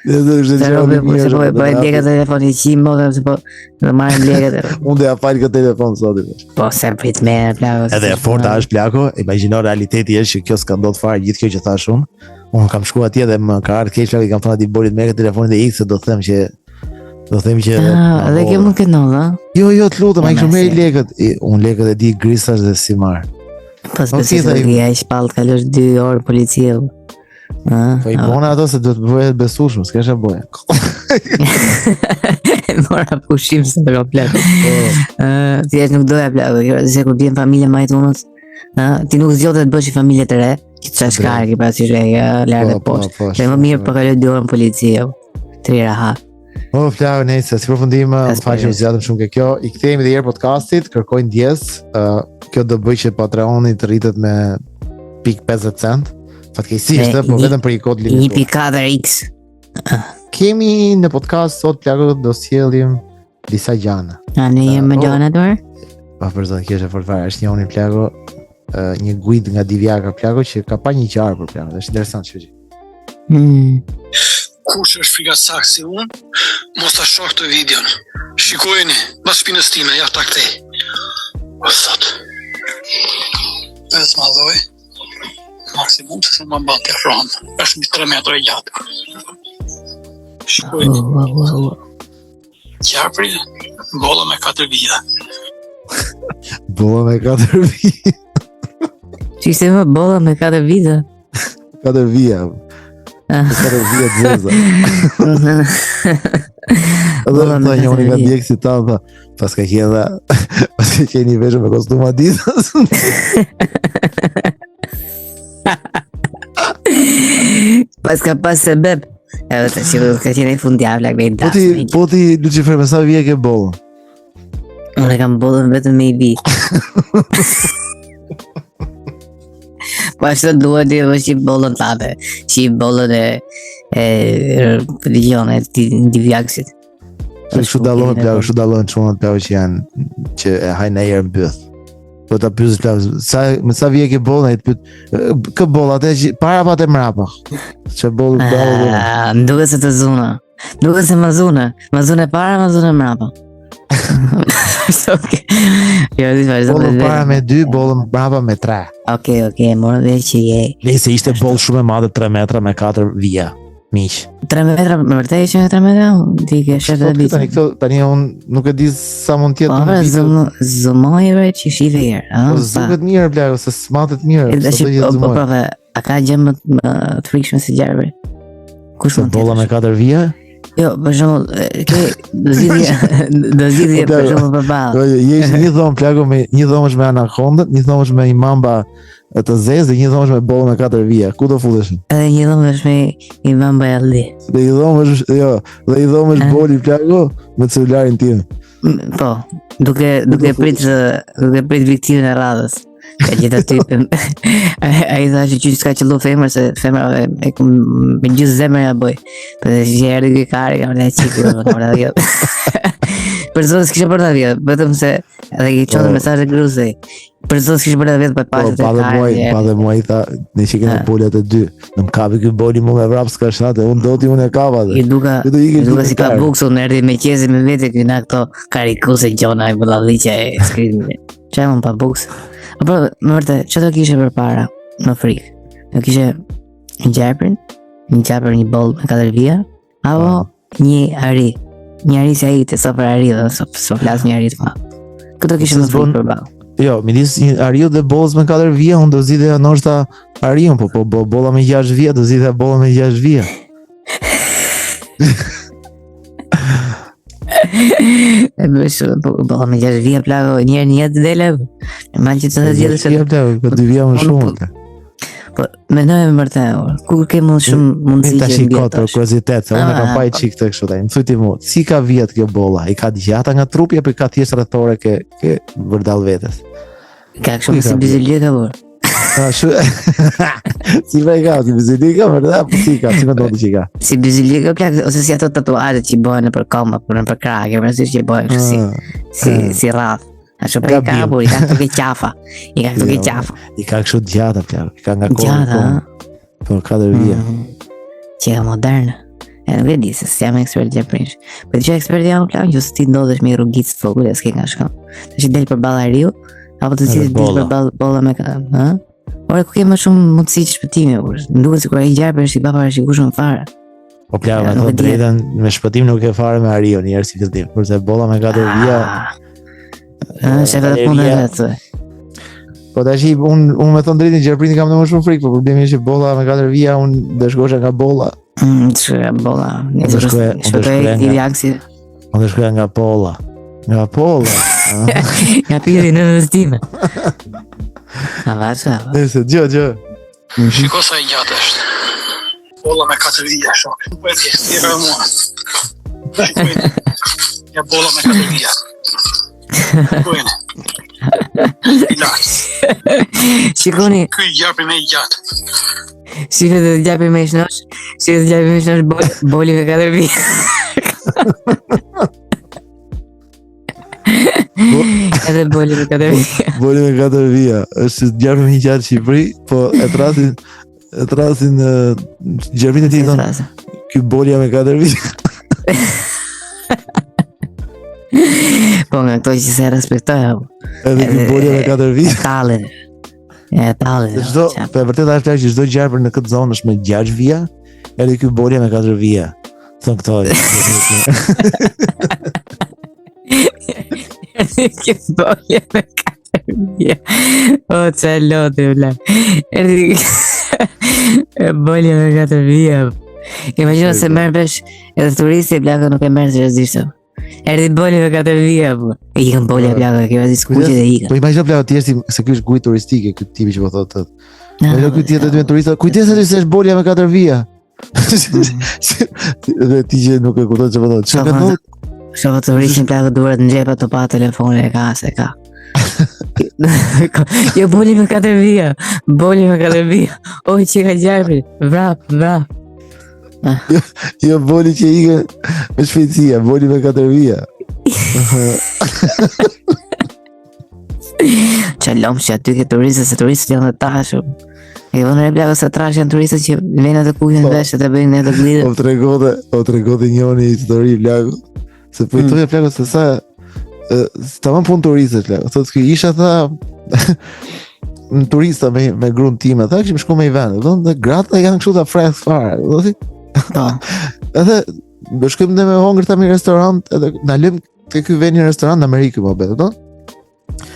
Edhe është qa gjë robi, e po se mirë. po po e djega telefoni qim, po se po do marrin lekët. Unë do ja fal këtë telefon sot. i thash. Po se prit me plako. Edhe e forta është plako, imagjino realiteti është që kjo s'ka ndodhur fare gjithë kjo që thash unë. Unë kam shkuar atje dhe më ka ardhur keq plako, i kam thënë atij bolit merr këtë telefonin dhe ik se do them që do them që Ah, edhe kjo mund të ndodhë, ëh? Jo, jo, të lutem, ai Ja, kishte merr masi. lekët. I- Unë lekët e di grisash dhe si marr. Po Okej, s'besoj tha se i- do ja i shpall të kalosh 2 orë policie. Ëh. Po i bona ato se duhet të bëhet besueshëm, s'ke çfarë bëje. Mora pushim se do plak. Po. Ëh, thjesht nuk doja plak, kjo, se kur vjen familja më e punës, ëh, ti nuk zgjodhe të bësh një familje të re, që të çash Drejt. ke parasysh e ja, lart e Po, po, poshtë. po, Dhe më mirë po kaloj 2 orë në polici, jo. Tri rahat. Po, Flavio, nejse, si përfundim, Ka më fal që s'përë. u zgjatëm shumë ke kjo. I kthehemi edhe herë podcastit, kërkoj ndjes. Ë, kjo do bëj që Patreoni të rritet me pikë 50 cent. Fatkeqësisht, Me ë, po një- vetëm për një kod limituar. 1.4x. Kemi në podcast sot plako do sjellim disa gjana. A ne jemi me Oh. gjana dorë? Pa për zonë, kjo është e fort fare. Është njëri plako, ë, një guid nga Divjaka plako që ka pa një qarë për plako. Është interesant kështu që. Mm. Kush është frikacak si unë, mos ta shoh këtë videon. Shikojeni, mbas shpinës time, ja ta kthej. O sot. Pesë malloj. Maksimum se se më mban të afrohem. Është mbi 3 metra i gjatë. Shikojeni, Ua, ua, ua. gjarpri, bolla me 4 vija. Bolla me katër vija, Që ishte më bolla me 4 vite. katër vija. Ah. Me katër vija të zeza. Edhe Bolla me tha njëri nga katër vija. ndjekësit ta tha, pas ka qenë dha, pas ka qenë i veshur me kostum Adidas. Pas ka pas sebeb. Edhe të që ka qenë i fundjavë, lak me i Po ti, dasmë. po ti Lucifer me sa vije ke bollën? Unë e kam bollën vetëm me i vi. Po ashtu duhet të më shqip bollën tate, shqip bollën e e dëgjon e divjaksit. Se kështu dallohen plako, kështu dallohen çunat plako që janë që e hajnë ajër në byth. Po ta pyes plako, sa me sa vije ke bollën ai të pyet, "E, kë boll atë që para apo atë mbrapa? Çe boll boll. Ah, Më duket se të zuna. Më duket se më zuna. Më zuna e para, më zuna mbrapa. Okej. Jo, di vazhdo. Bollën para me 2, bollën mbrapa me 3. Okej, okej, morën vesh që je. Nëse ishte boll shumë e madhe 3 metra me 4 vija. Miq. 3 metra, me vërtet ishin 3 metra? Ti ke shef Po, edhe Tani bitë. këto tani unë nuk e di sa mund të jetë. Po, në pra, video. zoom, zoomoj bre që shife herë, ëh. Po s'duket mirë plako, se s'matet mirë. Edhe Sa tash do që po, po, zoomoj. po, po, a ka gjë më më të frikshme se gjarpri? Kush Se mund të bolla me jetë? 4 vija? Jo, për shembull, e, ke do zgjidhje do zgjidhje Po, për plako. shembull përballë. Jo, je ishte një dhomë plako me një dhomë është me anakondën, një dhomë është me një mamba të zezë dhe një dhomë është me bollën me 4 vija. Ku do futesh? Edhe një dhomë është me i mamba e alli. Dhe një dhomë është, jo, dhe një dhomë është Eh. boli plako me celularin tim. M, Po, duke duke prit duke prit viktimën e radhës. Ka gjithë aty. Ai ai tha që qysh s'ka qellu femër se femra e, e, me gjithë zemër ja bëj. Po dhe që erdhi ky kari, kam thënë çik, jo, kam thënë jo. Për zotin s'kishe bërë ta vjet, vetëm se edhe i çonte Po. mesazhe grusej. Për zotin s'kishe bërë ta vjet, po Po, pashë pa dhe muaj, pa dhe muaj tha, ne që kena Ah. bolat e dy. Në më kapi ky boli mu me vrap s'ka shate, unë do ti unë e kapa dhe. I duka Këtu ikën I duka ti si me pa karë. bukë, unë erdhi me qezi me vete, ky na këto karikuse gjona e vëllalliqe e skrin. Çfarë mund pa bukë? Apo më vërtet, çfarë do kishe përpara në frikë? Do kishe një gjarprin, një gjarpër një boll me katër vija, apo një ari? Një ari si ai të sa për ari, dhe s'po s'po flas një ari të madh. Këtë do kishe Se më s'bon- frikë përballë. Jo, midis një ariu dhe bollës me 4 vija, unë do zgjidhja ndoshta ariun, po po bo, bolla me 6 vija, do zgjidhja bolla me 6 vija. E më shumë, po bolla me 6 vija plako, një herë në jetë dele. Normal që të zgjedhësh Ja, plako, po dy vija më Unë shumë. po- plako. Po, mendoj me vërtet, or, ku ke mund shumë mundësi Tash që i kot për mbjetosh. kuriozitet, se unë e kam Ah, pa i po. çik këtë kështu tani. Më thuj ti mua, si ka vjet kjo bolla? I ka të gjata nga trupi apo i ka thjesht rrethore ke ke vërdall vetes? Ka Ku kështu i si ka byzylyk apo? Ashtu. Si e ka, si byzylika, vërtet, apo si ka, si mendon ti që ka? Si byzylika plak ose si ato tatuazhet që bëhen nëpër këmbë apo nëpër krahë, ke parasysh që bëhen kështu si Ah, si ah. si rrathë. Ashtu po i ka, po i ka këtu ke qafa. I ka këtu ke Jo, qafa. I ka kështu të gjata plak, i ka nga koha. Gjata, ëh. Po katër vija. Mm. Që e moderne. E nuk e di se s'jam ekspert gjarprinjsh. Po di që ekspert jam plak, nëse ti ndodhesh me rrugicë të vogël, e s'ke nga shkon. Tash i del përballë ariu, apo të Edhe cilët del bolla. përballë bolla me ka, ë? Ore ku ke më shumë mundësi që shpëtimi, por më duket sikur ai gjarpër është i paparashikueshëm fare. Po plak, Ja, me nuk thënë e di. drejtën, me shpëtim nuk e fare me ariu, një herë si fillim. Kurse bolla me katër vija, Ah. Ë, është edhe punë e vet. thue. Po tash un un me thënë drejtën gjarprinit kam më shumë frikë, po problemi është që bolla me katër vija un do shkosha nga bolla. Mm, të bolla. Unë do shkoja- unë do Shpëtoj shkoja i nga- aksi Unë do shkoja nga polla. Nga polla. Ah. nga piri nënës time. A vaqa, a Nëse, gjë, gjë. Shiko sa i gjatë është. Bolla me katër vija, shok. Po e di, si e ka mua. Shikojeni. Ja bolla me katër vija. Shikojeni. I lartë. Shikoni, Ky i gjarpi me i gjatë. shifet e gjapi me shnosh, shifet e gjapi me shnosh bol, boli me katër vija. Edhe boli me katër vija. Boli me katër vija. Është gjarpri më i gjatë në Shqipëri, po e trasin e trasin ë, gjarprin e tij thonë ky bolja me katër vija. Po nga këto që se respektoj, apo. Edhe ky bolja me katër vija. E tallin. E tallin. Se Çdo, po e vërteta është plak që çdo gjarpër në këtë zonë është me 6 vija, edhe ky bolja me katër vija. Thon këto. Kjo bolja me katër vija. O, që loti, vla. Erdhi e bolja me katër vija. Imagjino se merr vesh edhe turisti plako nuk e merr seriozisht. Erdhi boli me katër vija, po. E ikën bolja plako, kjo është skuqet e ikën. Po imagjino plak ti je si se ky është guid turistike, ky tipi që po thotë. Na, Po ky tjetër me turista, kujdes aty se është bolja me katër vija. Dhe ti që nuk e kupton çfarë po thotë. Çfarë ka ndodhur? Shoh turistin plako duart në xhepa të pa telefonin e ka se ka. jo boli me katër vija, boli me katër vija. O që ka gjarpri, vrap, vrap. Jo boli që ikën me shpejtësia, boli me katër vija. Që lëmë që aty ke turistët, se turistët janë të tashur. E vënë re plako se trash janë turistët që vënë atë kuqin Po. në vesh të bëjnë atë glidë. Po tregote, po tregote njëri histori plaku. Se po i Mm. thoja plaku se sa e, tamam punë turistët plaku. Thotë ky isha tha në turista me me gruan time, tha kishim shkuar me i vend, do të gratë janë kështu ta fresk fare, do të Po. Edhe do shkojmë ne me hongër tha në një restorant, edhe na lëm te ky vend një restorant në Amerikë po bëhet, do?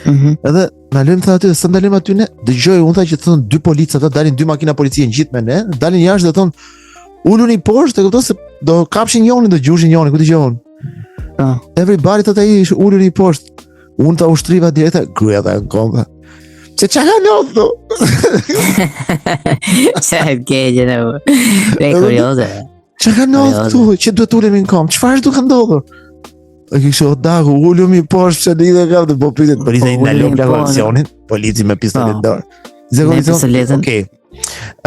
Mhm. Edhe na lëm tha aty, sa ndalim aty ne, dëgjoj unë tha që thonë dy policë ata dalin dy makina policie në gjithë me ne, dalin jashtë dhe thonë uluni poshtë, e kupton se do kapshin njonin, do gjushin njonin, ku dëgjon. Po. Everybody thotë ai uluni poshtë. Unë ta ushtriva direkt, tha, gruaja tha në komba. Se çka ka ndodhur? Sa e keqe ne. E kurioze. Çka ka ndodhur Kurioze. këtu? Që duhet ulemi në kom? Çfarë është duke ndodhur? E kishte o daku, ulemi poshtë, çfarë lidhje ka dhe po pyetet polici Po, na lë ulemi plak po, aksionin, polici me pistoletë Po. në dorë. Ze Me polici, pistoletën. Okej.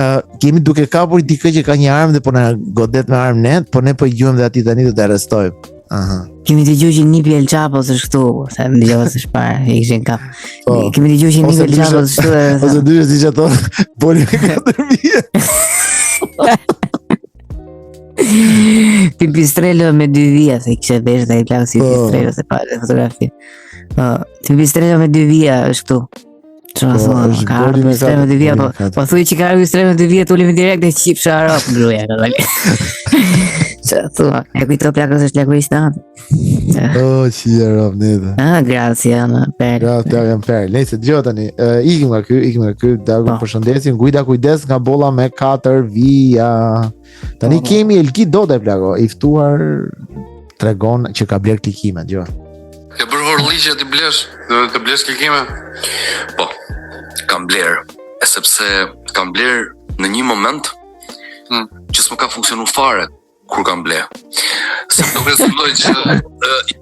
Ë, kemi duke kapur dikë që ka një armë dhe po na godet me armë ne, po ne po i gjuajmë dhe atij tani do të arrestojmë. Aha. Kemi dëgjuar që nipi El Chapos është këtu, se më dëgjova se çfarë, e kishin kap. Po. Kemi dëgjuar që Ose nipi El ndryshe- Chapos është këtu. edhe Ose ndryshe siç ato boli me katër vije. tha, Pipistrello me dy vija, se kishte vesh dhe i plak si Po. pipistrello se pa dhe fotografi. Po, pipistrello me dy vija është këtu. Çfarë Po, thua? është Ka boli ardhur me pipistrello me katër, dy vija, boli po. me katër. Po thuaj që ka ardhur pipistrello me dy vija, ulemi direkt e qipsha arop gruaja ka dalë. Çfarë thua? E kujto plakës është lakurish natë. O, që rob neve. Ah, grazie, janë per. Gratë ja, janë perë. Nëse dëgjoj tani, ë, ikim nga ky, ikim nga ky, dagu Po. përshëndesim, Guida kujdes nga bolla me katër vija. Tani Po, po. kemi Elki Dode plako, i ftuar tregon që ka bler klikime, dëgjoj. Ke bërë horliqe ti blesh, do të blesh klikime? Po, kam bler, e sepse kam bler në një moment Hmm. që s'më ka funksionu fare kur kam ble. Se nuk rezultoi që ë,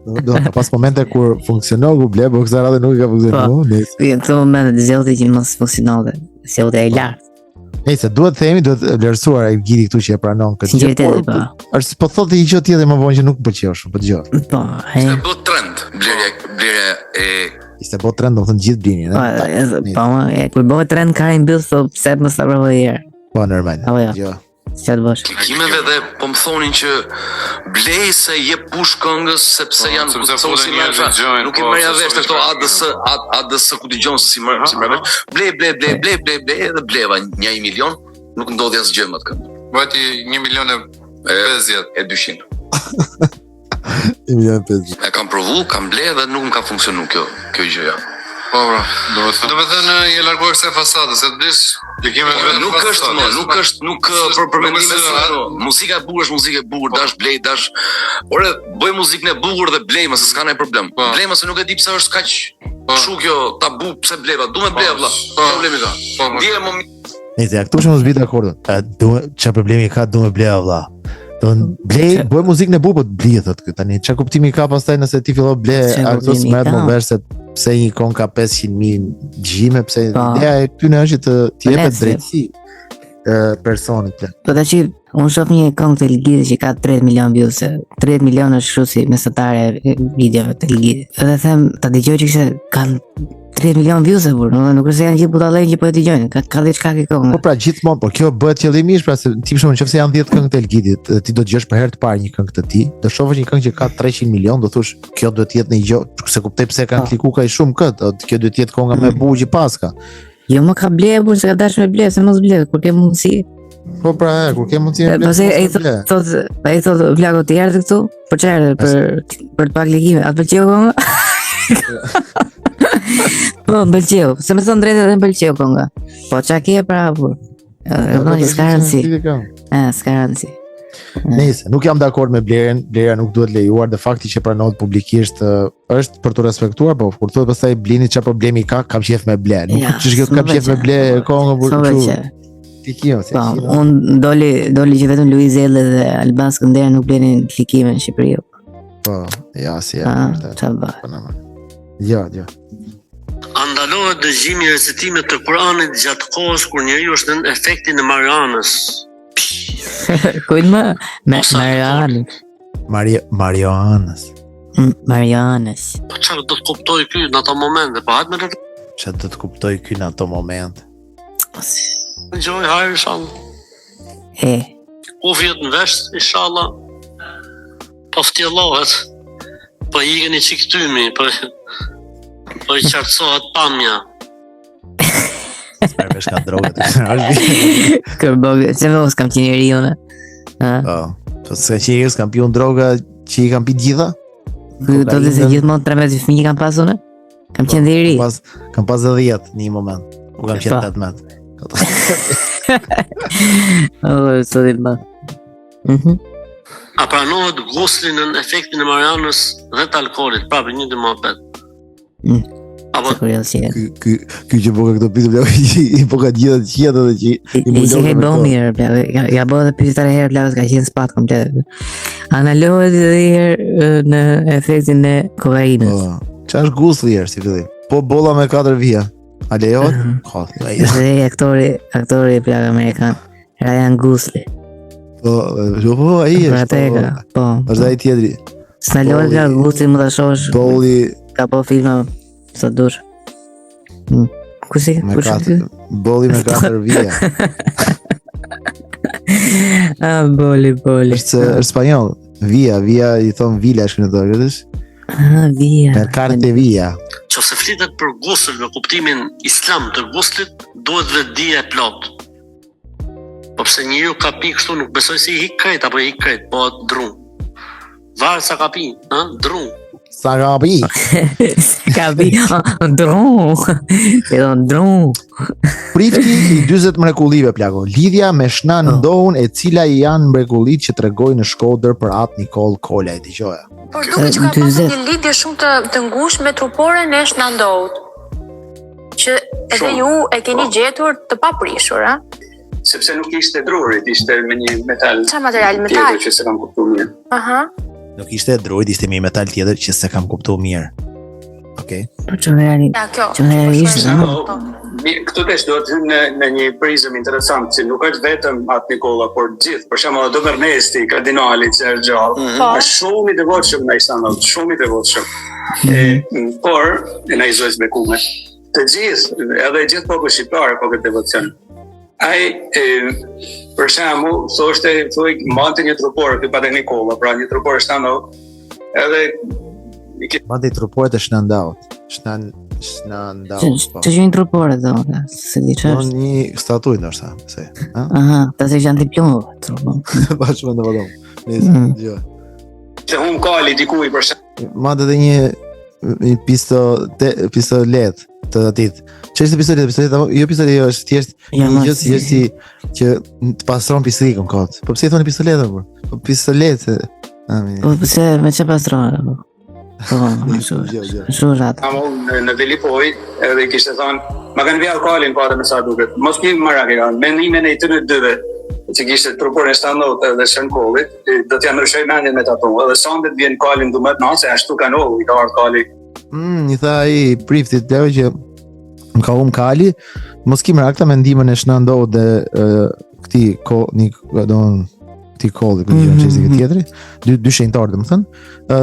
Do, do ka pas momente kur funksionon kur ble, por kësaj radhe nuk i ka funksionuar. Nëse Jo, në këto momente zgjodhi që mos funksiononte. si u i lartë. Nejse, duhet të themi, duhet vlerësuar Elgidi këtu që e pranon këtë. Sinqeriteti, po. Është po thotë një gjë tjetër më vonë që nuk më pëlqeu shumë, po dëgjoj. Po, e. Ishte bë trend blerja blerja e Ishte bë trend, domethënë gjithë blinin, po, e, po, e, kur bëhet trend ka i mbyll, po pse mos ta provoj një herë. Po normal. Apo jo. Jo. Çfarë të bësh? Klikimeve dhe po më thonin që blej se jep push këngës sepse po, janë sepse futen njerëz dëgjojnë. Nuk i po, merrja vesh këto ADS ADS ku dëgjon se si merr si merr vesh. Blej blej blej blej blej blej edhe bleva një 1 milion, nuk ndodhi asgjë me atë këngë. Vajti 1 milion e 50 e 200. 1 milion e 50. E kam provu, kam ble dhe nuk më ka funksionu kjo kjo gjëja. Po, bro, do të thënë. Do të thënë je larguar kësaj fasade, se të blesh klikime po, vetëm. Nuk është më, nuk është, nuk për për mendimin tim. Muzika e bukur është muzikë e bukur, po. dash blej, dash. Ore, bëj muzikën e bukur dhe blej, se s'ka ndonjë problem. Po. Blej, se nuk e di pse është kaq po. kështu kjo tabu, pse bleva, du me ble vëlla. Problemi ka. Ndje më Nëse ja këtu shumë s'bi dakord. A du çfarë problemi ka du me ble vëlla. Do blej, bëj muzikën e bukur, po blej thotë ky. Tani çfarë kuptimi ka pastaj nëse ti fillon ble ato s'merret më vesh se pse një këngë ka 500.000 dëgjime, pse po. ideja e këtyre është që të të jepet drejtësi e personit. Po tash unë shoh një këngë të Elgidit që ka 30 milion views, 30 milion është kështu si mesatare e videove të Elgidit. Edhe them ta dëgjoj që se kanë 30 milion views e burr, nuk nuk është se janë gjithë budallenj që po e dëgjojnë, ka ka diçka ke këngë. Po pra gjithmonë, por kjo bëhet qëllimisht, pra se ti për shembull nëse janë 10 këngë të Elgidit, ti do dëgjosh për herë të parë një këngë të tij, do shohësh një këngë që ka 300 milion, do thosh kjo duhet të jetë një gjë, s'e kuptoj pse kanë po. kliku kaq shumë kët, kjo duhet të jetë kënga më e mm. bukur që paska. Jo më ka ble, burr, se ka dashur me ble, se mos ble, kur ke mundësi. Po pra, e, kur ke mundësi me ble. Pastaj ai thotë, thotë, ai thotë Vlado ti erdhe këtu? Për çfarë erdhe? Për për të pa klikime. A të pëlqeu kënga? po, më pëlqeu. Se me thënë drejtë edhe më pëlqeu kënga. Po çka ke pra, burr? E po, s'ka rëndësi. E, s'ka rëndësi. Nëse nuk jam dakord me blerjen, blerja nuk duhet lejuar dhe fakti që pranohet publikisht është për të respektuar, po kur thuhet pastaj blini çfarë problemi ka, kam qejf me ble. Nuk ja, është kjo kam qejf me ble këngë por kështu. Ti kjo, si. Po, un doli doli që vetëm Luiz Ejlli dhe Alban Skënderi nuk blenin klikime në Shqipëri. Po, ja, si ja. Çfarë bëhet? Po, jo, jo. A ndalohet dëgjimi i recitimit të Kuranit gjatë kohës kur njeriu është nën efektin e marijuanës? Kujt më? Me marijuanës. Mario Marijuanës. Mm, marijuanës. Po çfarë do të kuptoj ky në ato momente? Po hajt me të Çfarë do të kuptoj ky në ato momente? Dëgjoj hajr inshallah. E. Ku vjet në vesh inshallah. Po ftjellohet. Po i ikën një çik tymi, po po i qartësohet pamja. S'merr vesh ka drogë. Kërbo, se më s'kam qenë i ri unë. Po. Po s'ka qenë i ri, s'kam pi unë droga që i kam pi gjitha? Ky do të thotë gjithmonë 13 fëmijë kam pas unë? Kam qenë dhe i ri. Pas, kam pas dhe 10 në një moment. U kam qenë 18. Oh, sot i bë. Mhm. A pranohet gusli nën efektin e marijuanës dhe të alkoolit? Prapë një dy muhabet. Mm. Apo ky ky ky që bëka këto pyetje plako i, i bëka gjitha të qeta dhe që i mbulon. I bën mirë plako. Ja, ja bën edhe pyetje tre herë plako ka qenë spat komplet. A ndalohet edhe një herë në efektin e kokainës. Po. Çfarë është gusli herë si fillim? Po bolla me katër vija. A lejohet? Mm -hmm. Po, ai aktori, aktori plako amerikan. Ryan Gosling. Po, jo, po, ai është. Po, po. Është ai tjetri. S'ndalohet nga Gosling mund ta shohësh. Bolli ka po filma sa dush. Hmm. Ku si? Ku si? Bolli me katër vija. Ah, boli, boli. Është është spanjoll. Vija, vija i thon vila është në dorë, vësh? Ah, vija. Me karte vija. Qofse flitet për gusël në kuptimin islam të guslit, duhet vetëdije e plotë. Po pse njeriu ka pi kështu nuk besoj se i hik krejt apo i hik krejt, po dru. Varet sa ka pi, ë, dru. Sa ka pi? Ka pi, dru. E don dru. Prifti i 40 mrekullive plako. Lidhja me Shna oh. Ndohun e cila i janë mrekullitë që tregoi në Shkodër për At Nikoll Kolaj, dëgjoja. Por duket që ka pasur një lidhje shumë të të ngushtë me truporen e Shna Ndohut. Që edhe ju e keni po. gjetur të paprishur, a? Sepse nuk ishte drurit, ishte me një metal. Çfarë material metal? Tjetër që s'e kam kuptuar mirë. Aha. Nuk ishte drurit, ishte me një metal tjetër që s'e kam kuptuar mirë. Okej. Okay. Po çfarë materiali? Ja, kjo. Çfarë materiali ishte? Po. Këtu tash duhet të hyjmë në, në një prizëm interesant, që nuk është vetëm At Nikolla, por gjithë, për shembull Dom Ernesti, kardinali që është gjallë, mm -hmm. është shumë i devotshëm ndaj Shna Ndout, shumë i devotshëm. Mm -hmm. e, por, ndaj Zojës Bekume, të gjithë, edhe gjithë populli shqiptar ka këtë devocion. Ai, e, për shembull, thoshte, thuaj, mbante një trupor, ky Pater Nikolla, pra një trupor Shna Ndout, edhe Mbante truporet e Shna Ndout. Shna Shna Ndout. Po. Të gjejnë trupore do, se di çfarë. Do një statujë ndoshta, pse? Ha? Aha, ta se janë diplomë trupon. Bashkë me ndonjë. Nëse mm. jo. Se hum kali dikuj për shembull. Mbante edhe një një pisto te, pistolet të atit. Ç'është pistolet? Pistolet apo jo pistolet, jo, është thjesht ja, një gjë si si që të pastron pislikun kot. Po pse i thonë pistoletë apo? Po pistolet. Po pse me çfarë pastron apo? Po, më shumë. Jo, jo. Shumë rrat. Amo në, në Velipoj, edhe i kishte thënë, ma kanë vjell kalin pa me sa duket. Mos ki marak i kanë, me ndihmën e të dyve që kishte truporen e Shna Ndout edhe Shën Kollit, do t'ja ndryshoj mendjen me ta thonë. Edhe sonte të vjen kalin 12 natë, se ashtu ka ndodhur, i ka ardhur kali. Mm, i tha ai priftit Leo që më ka hum kali, mos ki merak me ndihmën e Shna Ndout dhe këtij ko një do këtij kolli, ku mm -hmm. çështë mhm. tjetri, dy dy shenjtor domethënë,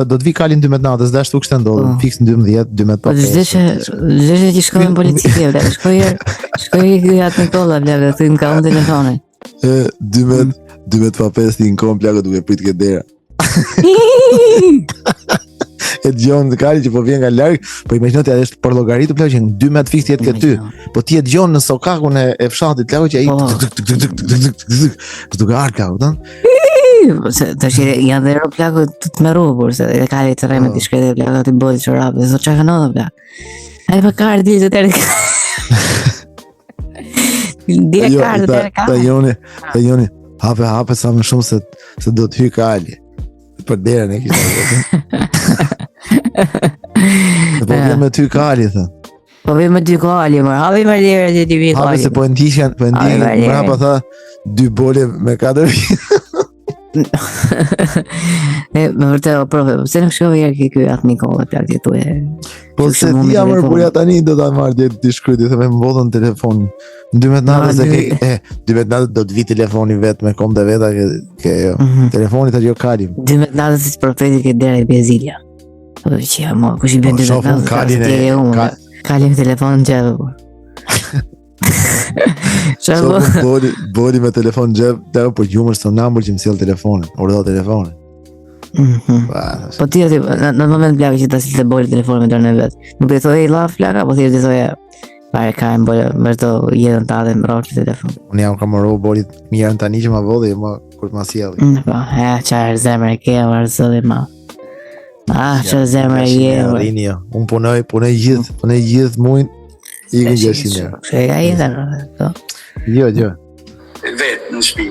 do të vi kali në 12 natës, dhe ashtu kishte ndodhur, oh. fiks në 12, 12 pa. Po çdo që çdo që që shkoi në polici, bla, shkoi shkoi ky At Nikolla, bla, dhe thuj më ka humbur telefonin. Ë 12 12 pa 5 ti në kohën plako duke prit ke dera. e dëgjon të kali që po vjen nga larg, po imagjino ti është për llogari të plako që në 12 fiks jetë ke ty. Po ti e dëgjon në sokakun e, e fshatit plako që ai po. tuk tuk tuk tuk tuk tuk tuk tuk duke ardhur plako, kupton? Po se tash janë dhe ro plako të të meru, por se edhe kali të rremë të shkretë plako të bëhet çorap, dhe thotë çka ka ndodhur plak. Ai pa karë di të tërë. Di e jo, karë të tërë ka. Ta joni, ta joni, hape hape sa më shumë se se do të hyj kali. Për derën e kishte. Po vjen me ty kali, thë. Po vjen me ty kali, më hapi më derën se ti vi kali. Hapi se po e ndiqen, po e ndiqen, mbrapa tha dy bole me katër E, me vërtet, o profe, pse nuk shkove herë ke ky At Nikolla plak ti thuje. Po se ti jam po ja tani do ta marr dje të shkruaj, ti them më vodhën telefonin. Në 12 natës e ke, e, 12 natës do të vi telefoni vet me këmbë të veta ke, ke jo. Mm -hmm. Telefoni ta jo kalim. 12 natës si profeti ke dera i bie zilja. Po që ja, mo, kush i bën 12 po, natës? Kalin e ka kalin telefon xhep. Çfarë po? Boli, boli me telefon xhep, dhe po gjumë është somnambul që më sjell telefonin, urdhë telefonin. Mm -hmm. Po ti aty në, në moment plak që ta sillte boli telefonin me dorën e vet. Nuk do të thoje llaf plaka, po thjesht do thoje Pare ka e mbole, vazhdo jetën tate më rroftë telefon. Unë jam kam ro bolit mirën tani që ma vodhi, ma kur të ma sjelli. Mm, po, e, çfarë zemre ke, o zoti ma. Ah, çfarë zemre je. Rini jo. Unë punoj, punoj gjithë, punoj gjithë mujin. Ikën 600 euro. Kështu e ka jetën, po. Jo, jo. Vet në shtëpi.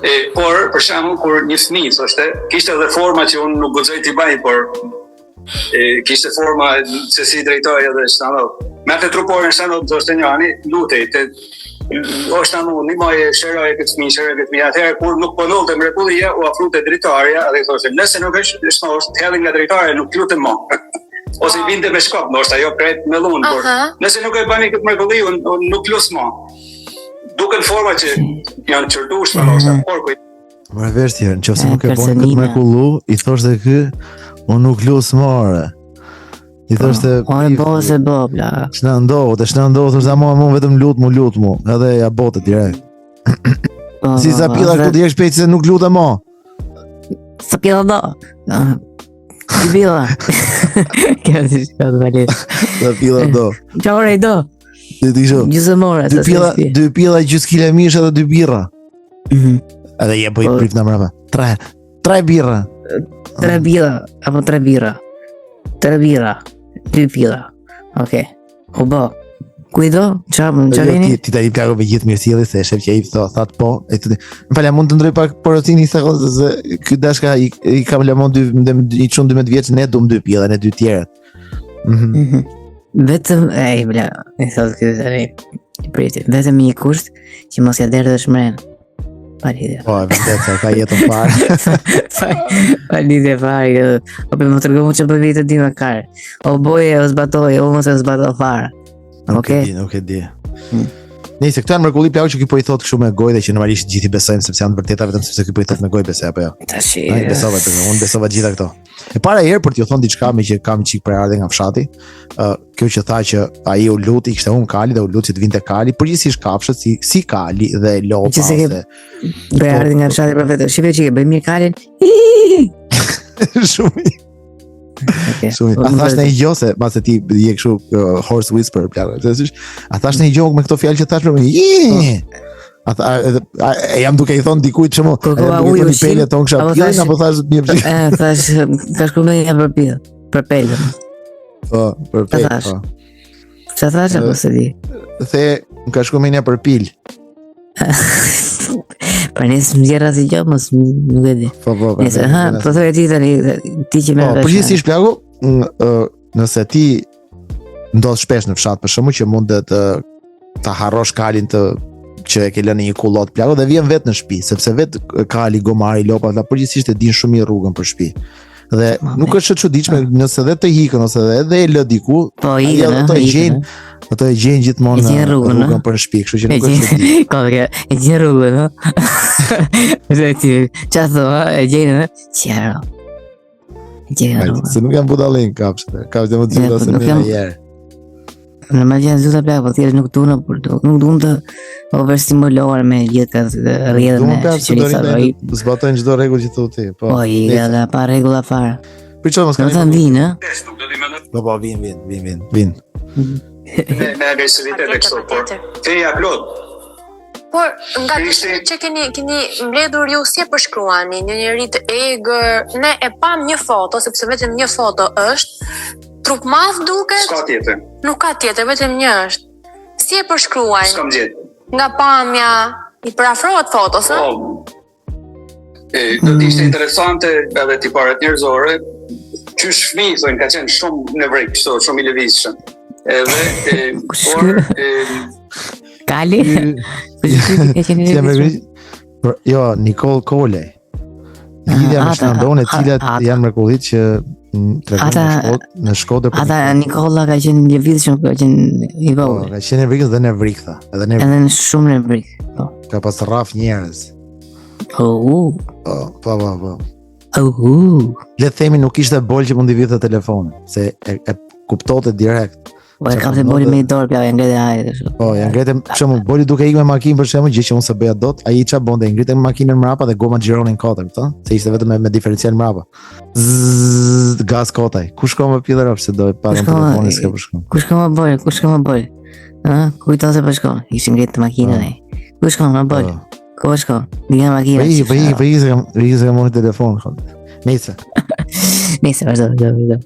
E, por, për shembull, kur një fëmijë thoshte, kishte edhe forma që unë nuk guxoj t'i bëj, por e, kishte forma se si drejtoi edhe Shna Ndout. Merrte truporen Shna Ndout, thoshte njani, lutej, te, o Shna Ndo, ndihmoje, shëroje këtë fëmijë, shëroje këtë fëmijë. Atëherë kur nuk po ndodhte mrekullia, u afru te dritarja dhe i thoshte, nëse nuk është shnosh, të hedhim nga dritarja, nuk lutem më. Ose i binte me shkop, ndoshta jo krejt me dhunë, por nëse nuk e bëni këtë mrekulli, unë un nuk lus më. Duken forma që janë qortueshme, ndoshta, por ku More vesh tjerë, në qoftë se nuk e bën këtë mrekullu, i thoshte ky, unë nuk lus më ore. I po, thoshte Po, e bo se bo, bla. Ç'na ndodh, ç'na ndodh, thoshte ama mua vetëm lut mu, lut mu, edhe ja bote direkt. Po, si sa pilla këtu direkt shpejt se nuk lutem më. Sa pilla do? Dy pilla. Kjo është shkak vale. Sa pilla do? Çfarë do? Ti di kështu. Gjysmë ore. Dy pilla, dy pilla gjysmë kile mish edhe dy birra. Mhm. Edhe je po i po. prift në mbrapa. Tre, tre birra. Tre birra apo tre birra. Tre birra. Dy pilla. Okej. Okay. U bë. Kujdo? Çfarë mund të vini? Ti ti tani plako me gjithë mirësjellje se e shef që ai tha that po, e thotë. Më fal, mund të ndroj pak porosinë një sekondë se ky dashka i, i kam lëmon dy një çun 12 vjeç ne dum dy pilla ne dy tjerët. Mhm. Mm -hmm. Vetëm e bla, i thotë ky tani. Priti, vetëm një kusht që mos ja derdhësh mrena. Pa lidhje. Po, e vërtetë se ka jetën fare. Pa lidhje fare. Jo. O po më trego çfarë bëj të di më kar. O boje, o zbatoj, o mos e zbato fare. Nuk e di, nuk e di. Mm. Nëse këto janë mrekulli plako që ky po i thot kështu me gojë dhe që normalisht gjithë i besojmë sepse janë të vërteta vetëm sepse ky po i thot me gojë besoj apo jo. Tash. Ai besova të unë besova gjitha këto. E para herë për t'ju thënë diçka me që kam çik prejardhje nga fshati, ë uh, kjo që tha që ai u lut, i kishte humb kali dhe u lut që të vinte kali, përgjithsisht kafshët si si kali dhe lopa ose prejardhje nga fshati për vetë. Shife që e bëj mirë kalin. Shumë. Okay. Shumë. A thash në gjë se mbase ti je kështu uh, horse whisper plako. Thjesht, a thash në gjë me këto fjalë që thash për më. A tha, edhe, a, e jam duke i thënë dikujt që më, Ko, ko, jam duke i thënë i pele tonë kisha pillin apo thash një pillë. E thash, ka shkuar mendja për pillë, për pelën. Po, për pelë. Po. Çfarë thash apo s'e di? The, më ka shkuar mendja për pil. Pa nëse më nxjerr asgjë gjë, mos nuk e di. Po po. po Nëse ha, po thoje ti tani, ti që merr. Po, përgjithsisht plaku, nëse ti ndodh shpesh në fshat për shembull që mund të të ta harrosh kalin të që e ke lënë në një kullot plako dhe vjen vetë në shtëpi, sepse vetë kali, gomari, lopa, ata përgjithsisht e dinë shumë mirë rrugën për shtëpi. Dhe nuk është e çuditshme nëse edhe të ikën ose edhe edhe e lë diku, po ikën, ato e gjejnë, ato e gjejnë gjithmonë e gjejnë rrugën, rrugën për në shtëpi, kështu që nuk është çudi. Po e gjejnë rrugën, ëh. Dhe ti, çfarë thua, e gjejnë, ëh? Çfarë? E gjejnë rrugën. Se nuk janë budallin kafshët, kafshët më të zota se ne herë. Normal janë zota plak, po thjesht nuk duan por nuk duan të overstimulohen me gjithë këtë rrjedhën e shoqërisë apo i zbatojnë çdo rregull që thotë ti. Po. Po i ka pa rregulla fare. Për çfarë mos kanë? Do të vinë, ë? Po po vin vin vin vin vin. Me me agresivitet e kështu, por feja plot. Por nga dëshmitë që keni keni mbledhur ju si e përshkruani një njeri të egër, ne e pam një foto sepse vetëm një foto është. Trupmadh duket? S'ka tjetër. Nuk ka tjetër, vetëm një është. Si e përshkruajnë? S'kam gjetë. Nga pamja i përafrohet fotos, ë? Po. E, do të ishte interesante edhe tiparet njerëzore, qysh fëmijë thonë ka qenë shumë nevrik, kështu shumë i lëvizshëm. Edhe e, por e, Kali? Kush ka qenë i lëvizshëm? Por jo, Nikol Kole. Lidhja me Shna Ndoun e cilat janë mrekullitë që tregojnë në Shkodër, në Shkodër për Ata Nikolla ka qenë i lëvizshëm, ka qenë i po, vogël. Po, ka qenë nevrik dhe nevrik tha. Edhe nevrik. Edhe në shumë nevrik. Po. Ka pas rraf njerëz. Po, u. Po, po, po, po. U. Le të themi nuk ishte bol që mund t'i vidhte telefonin, se e, e kuptonte direkt. Po e kapte boli me dorë, plak, e ngrete ajrit ashtu. Po, ja ngrete, për shembull, boli duke ikë me makinë për shembull, gjë që unë s'e bëja dot, ai ça bonte, e ngrite makinën mbrapa dhe goma xhironin kot, e kupton? Se ishte vetëm me, me diferencial mbrapa. Zzz, gaz kot ai. Ku shkon më pillë pse do e pa në telefonin s'ka po shkon. Ku shkon më bol, ku shkon më bol? Ë, kujton se po shkon? Ishte ngrit makinën ai. Ku shkon më bol? Ku po shkon? Dina makina. Po i, po i, po i, se kam, i se kam marrë telefon. Nëse. Nëse vazhdo, vazhdo, vazhdo.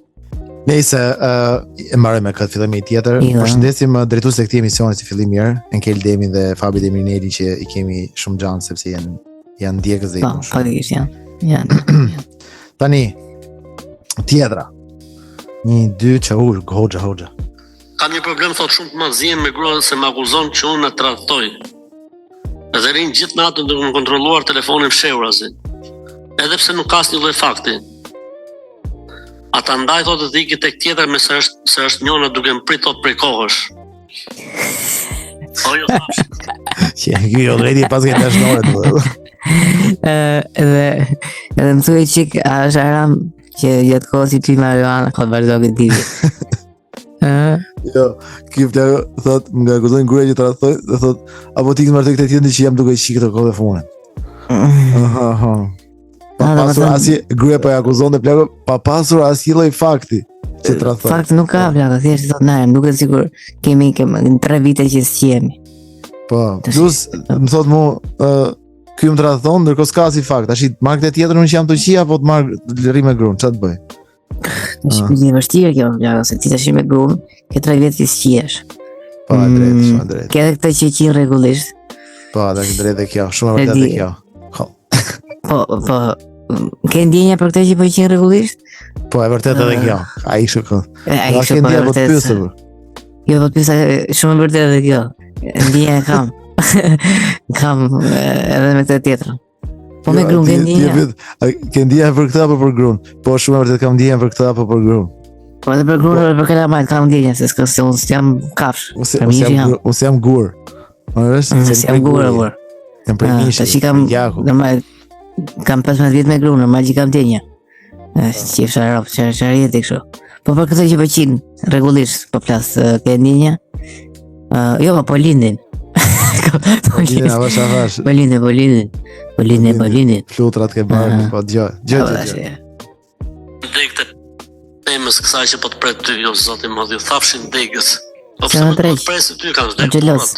Nëse uh, e mbaroj me këtë fillim me tjetër. Jo. Përshëndesim uh, drejtuesit e këtij emisioni si fillim mirë, Enkel Demin dhe Fabi Demineli që i kemi shumë xhan sepse janë janë ndjekës dhe i po, shumë. Faktikisht janë. Janë. Tani tjetra. Një, dy, që u, hoxha, hoxha. Kam një problem thot shumë të madh zihem me gruan se më akuzon që unë e tradhtoj. Dhe rrin gjithë natën duke më kontrolluar telefonin fshehurazi. Edhe pse nuk ka asnjë lloj fakti. A ta ndaj thotë të iki tek tjetra me se është se është njona duke më prit thotë prej kohësh. Po jo thash. Që ky jo drejti pas ke dashnore të. Ë edhe edhe më thuaj çik a është haram që gjatë kohës i pi marijuana ka vazhdo këtë ditë. Ë? Jo, ky plako thot, më akuzon gruaja që tradhtoj, dhe thot, apo ti ke marrë këtë tjetrin që jam duke qi këtë kohë të fundit. Aha, aha. Pa pasur asnjë gruaja po e akuzon dhe plako, pa pasur asnjë lloj fakti që tradhtoj. Fakt nuk ka plako, thjesht thot na, më duket sikur kemi kemi 3 vite që s'jemi. Po, plus më thot mu, ë ky më tradhton, ndërkohë s'ka asnjë fakt. Tash të marr këtë tjetrin unë që jam të qi apo të marr rri me gruan, çfarë të bëj? Është ah. një vështirë kjo, ja, se ti tash me gruan, ke 3 vjet që s'qihesh. Po, e drejtë, mm, shumë e drejtë. Ke edhe këtë që qi rregullisht. Po, edhe e drejtë kjo, shumë e vërtetë kjo. Po. Po, po, ke ndjenja për këtë që po qi rregullisht? Po, e vërtetë edhe kjo. Ai kështu. Ai kështu po e vërtetë. Po pyesë. Jo, po pyesa shumë e vërtetë edhe kjo. Ndjenja kam. kam edhe me këtë tjetrën. Po me jo, gruan ke ndjenja. Ke ndjenja për këtë apo për gruan? Po shumë e vërtetë kam ndjenja për këtë apo për gruan. Po edhe për gruan edhe për kalamajt kam ndjenja se s'ka se unë s'jam kafshë. Ose ose jam gur, ose jam gur. Po është mm, se jam gur gur. Jam prej mishi. Tash kam normal kam 15 vjet me gruan, normal që kam ndjenja. Është qifsha rob, çfarë çfarë jeti kështu. Po për këtë që pëlqin rregullisht po flas ke ndjenja. Uh, jo, po lindin. po lindin, avash avash. Po lindin, po lindin. Po lindin, po lindin. Flutrat ke bërë, po dëgjoj, dëgjoj, dëgjoj. Degët e pemës kësaj që po të pret ty, jo zoti madh, ju thafshin degët. Po pse po të presin ty kanë vdekur. Xheloz.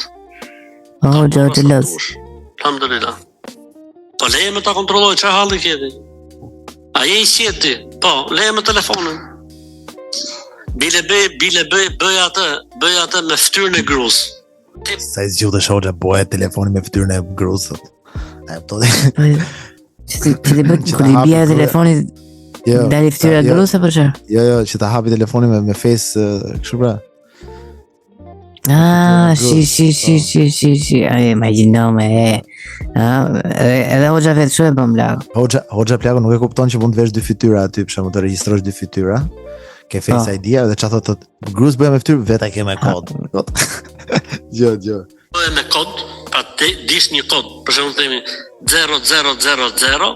Oh, xheloz. Alhamdulillah. Po leje më ta kontrolloj çfarë halli ke ti? A je i qetë ti? Po, leje më telefonin. Bile bëj, bile bëj, bëj atë, bëj atë me fytyrën e grus. Sa i zgjodhe hoxha bëje telefonin me fytyrën e grus. A e kupton? Po, që ti që ti bëj kur i bie telefonit jo, dali fytyra e jo. grus apo çfarë? Jo, jo, që ta hapi telefonin me me face kështu pra. Ah, shi, shi, shi, po. shi, shi, shi, ai, imagjino me, e, ah, edhe, edhe hoxha vetë kështu e bën plako. Hoxha, hoxha plako nuk e kupton që mund të vesh dy fytyra aty, për shembull të regjistrosh dy fytyra, ke face oh. ID dhe çfarë thotë, Grus bëje me fytyrë, vetë e ke me kod. Kod. Jo, jo. Bëje me kod, pra të dish një kod, për shembull themi 0000,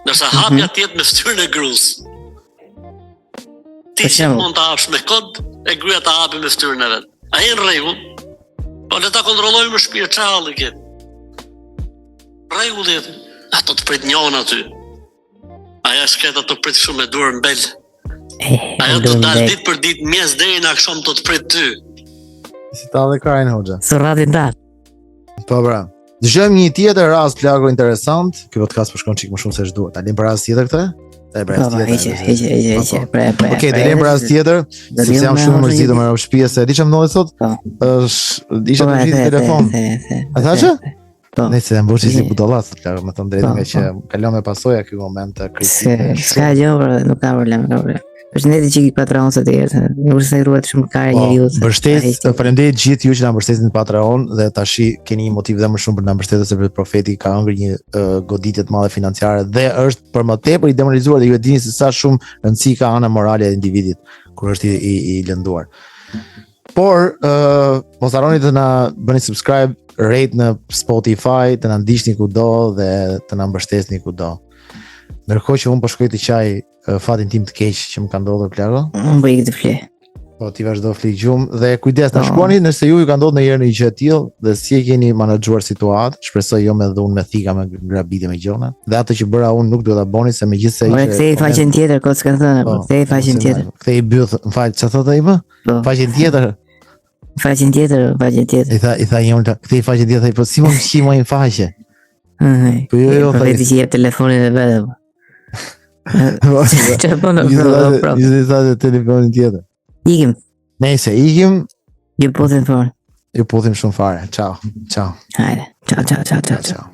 ndërsa mhm. hapja të jetë me fytyrën e grus. Ti si mund ta hapsh me kod, e gruaja ta hapi me fytyrën e vet. A je në rregull? Po le ta kontrollojmë në shtëpi, çfarë halli ke? Rregull jetë. Ato të pret njona aty. Ajo shkreta të pret shumë me duar në bel. Ajo të dal ditë për ditë mëngjes deri në aksham të të pret ty. Si ta dhe krajnë hoxha. Surratin ta. Po bra. Dëgjojmë një tjetër rast plako interesant. Ky podcast po shkon çik më shumë se ç'duhet. Ta lëmë për rast tjetër këtë? Ta për rast po, tjetër. Heqe, heqe, heqe, heqe. Po, po. Pre, pre. Okej, ta lëmë për rast tjetër. Sepse jam shumë mërzitur me rob shtëpie se di ç'më ndodhi sot? Po. Është isha të gjithë telefon. A thashë? Po. Nëse jam bërë si budalla sot, plako, me thënë drejtën, nga që po. kalon me pasoja ky moment kritik. S'ka gjë, bro, nuk ka problem, nuk ka problem. Përshëndetje që i Patreon sot të jetë. Nuk është se ruhet shumë kare po, njeriu. Mbështet, faleminderit gjithë ju që na mbështetni në Patreon dhe tashi keni një motiv dhe më shumë për të na mbështetur sepse profeti ka hëngër një uh, goditje të madhe financiare dhe është për më tepër i demoralizuar dhe ju e dini se sa shumë rëndësi ka ana morale e individit kur është i, i, i lënduar. Por, uh, mos harroni të na bëni subscribe, rate në Spotify, të na ndiqni kudo dhe të na mbështesni kudo. Ndërkohë që unë po shkoj të qaj uh, fatin tim të keq që më ka ndodhur plako. Unë po ik të fle. Po ti vazhdo fli gjumë dhe kujdes na po. shkruani nëse ju ju ka ndodhur ndonjëherë një gjë e tillë dhe si e keni menaxhuar situatën, shpresoj jo me dhunë, me thika, me grabitje me gjëra. Dhe atë që bëra unë nuk duhet ta bëni se megjithëse ishte. Kthej faqen tjetër, kot s'ka thënë, po kthej faqen tjetër. Kthej byth, më fal, çfarë thotë ai më? Po. Faqen tjetër. Faqen tjetër, faqen tjetër. I tha, i tha një unë, kthej faqen tjetër, po si më mshi më një faqe. Po jo, jo, tha. Po ti jep telefonin e vetë. Po, çfarë bën? Po, i tha telefonin tjetër. Ikim. Nëse ikim, ju puthim fort. Ju puthim shumë fare. Ciao. Ciao. Hajde. Ciao, ciao, ciao, ciao. Ciao.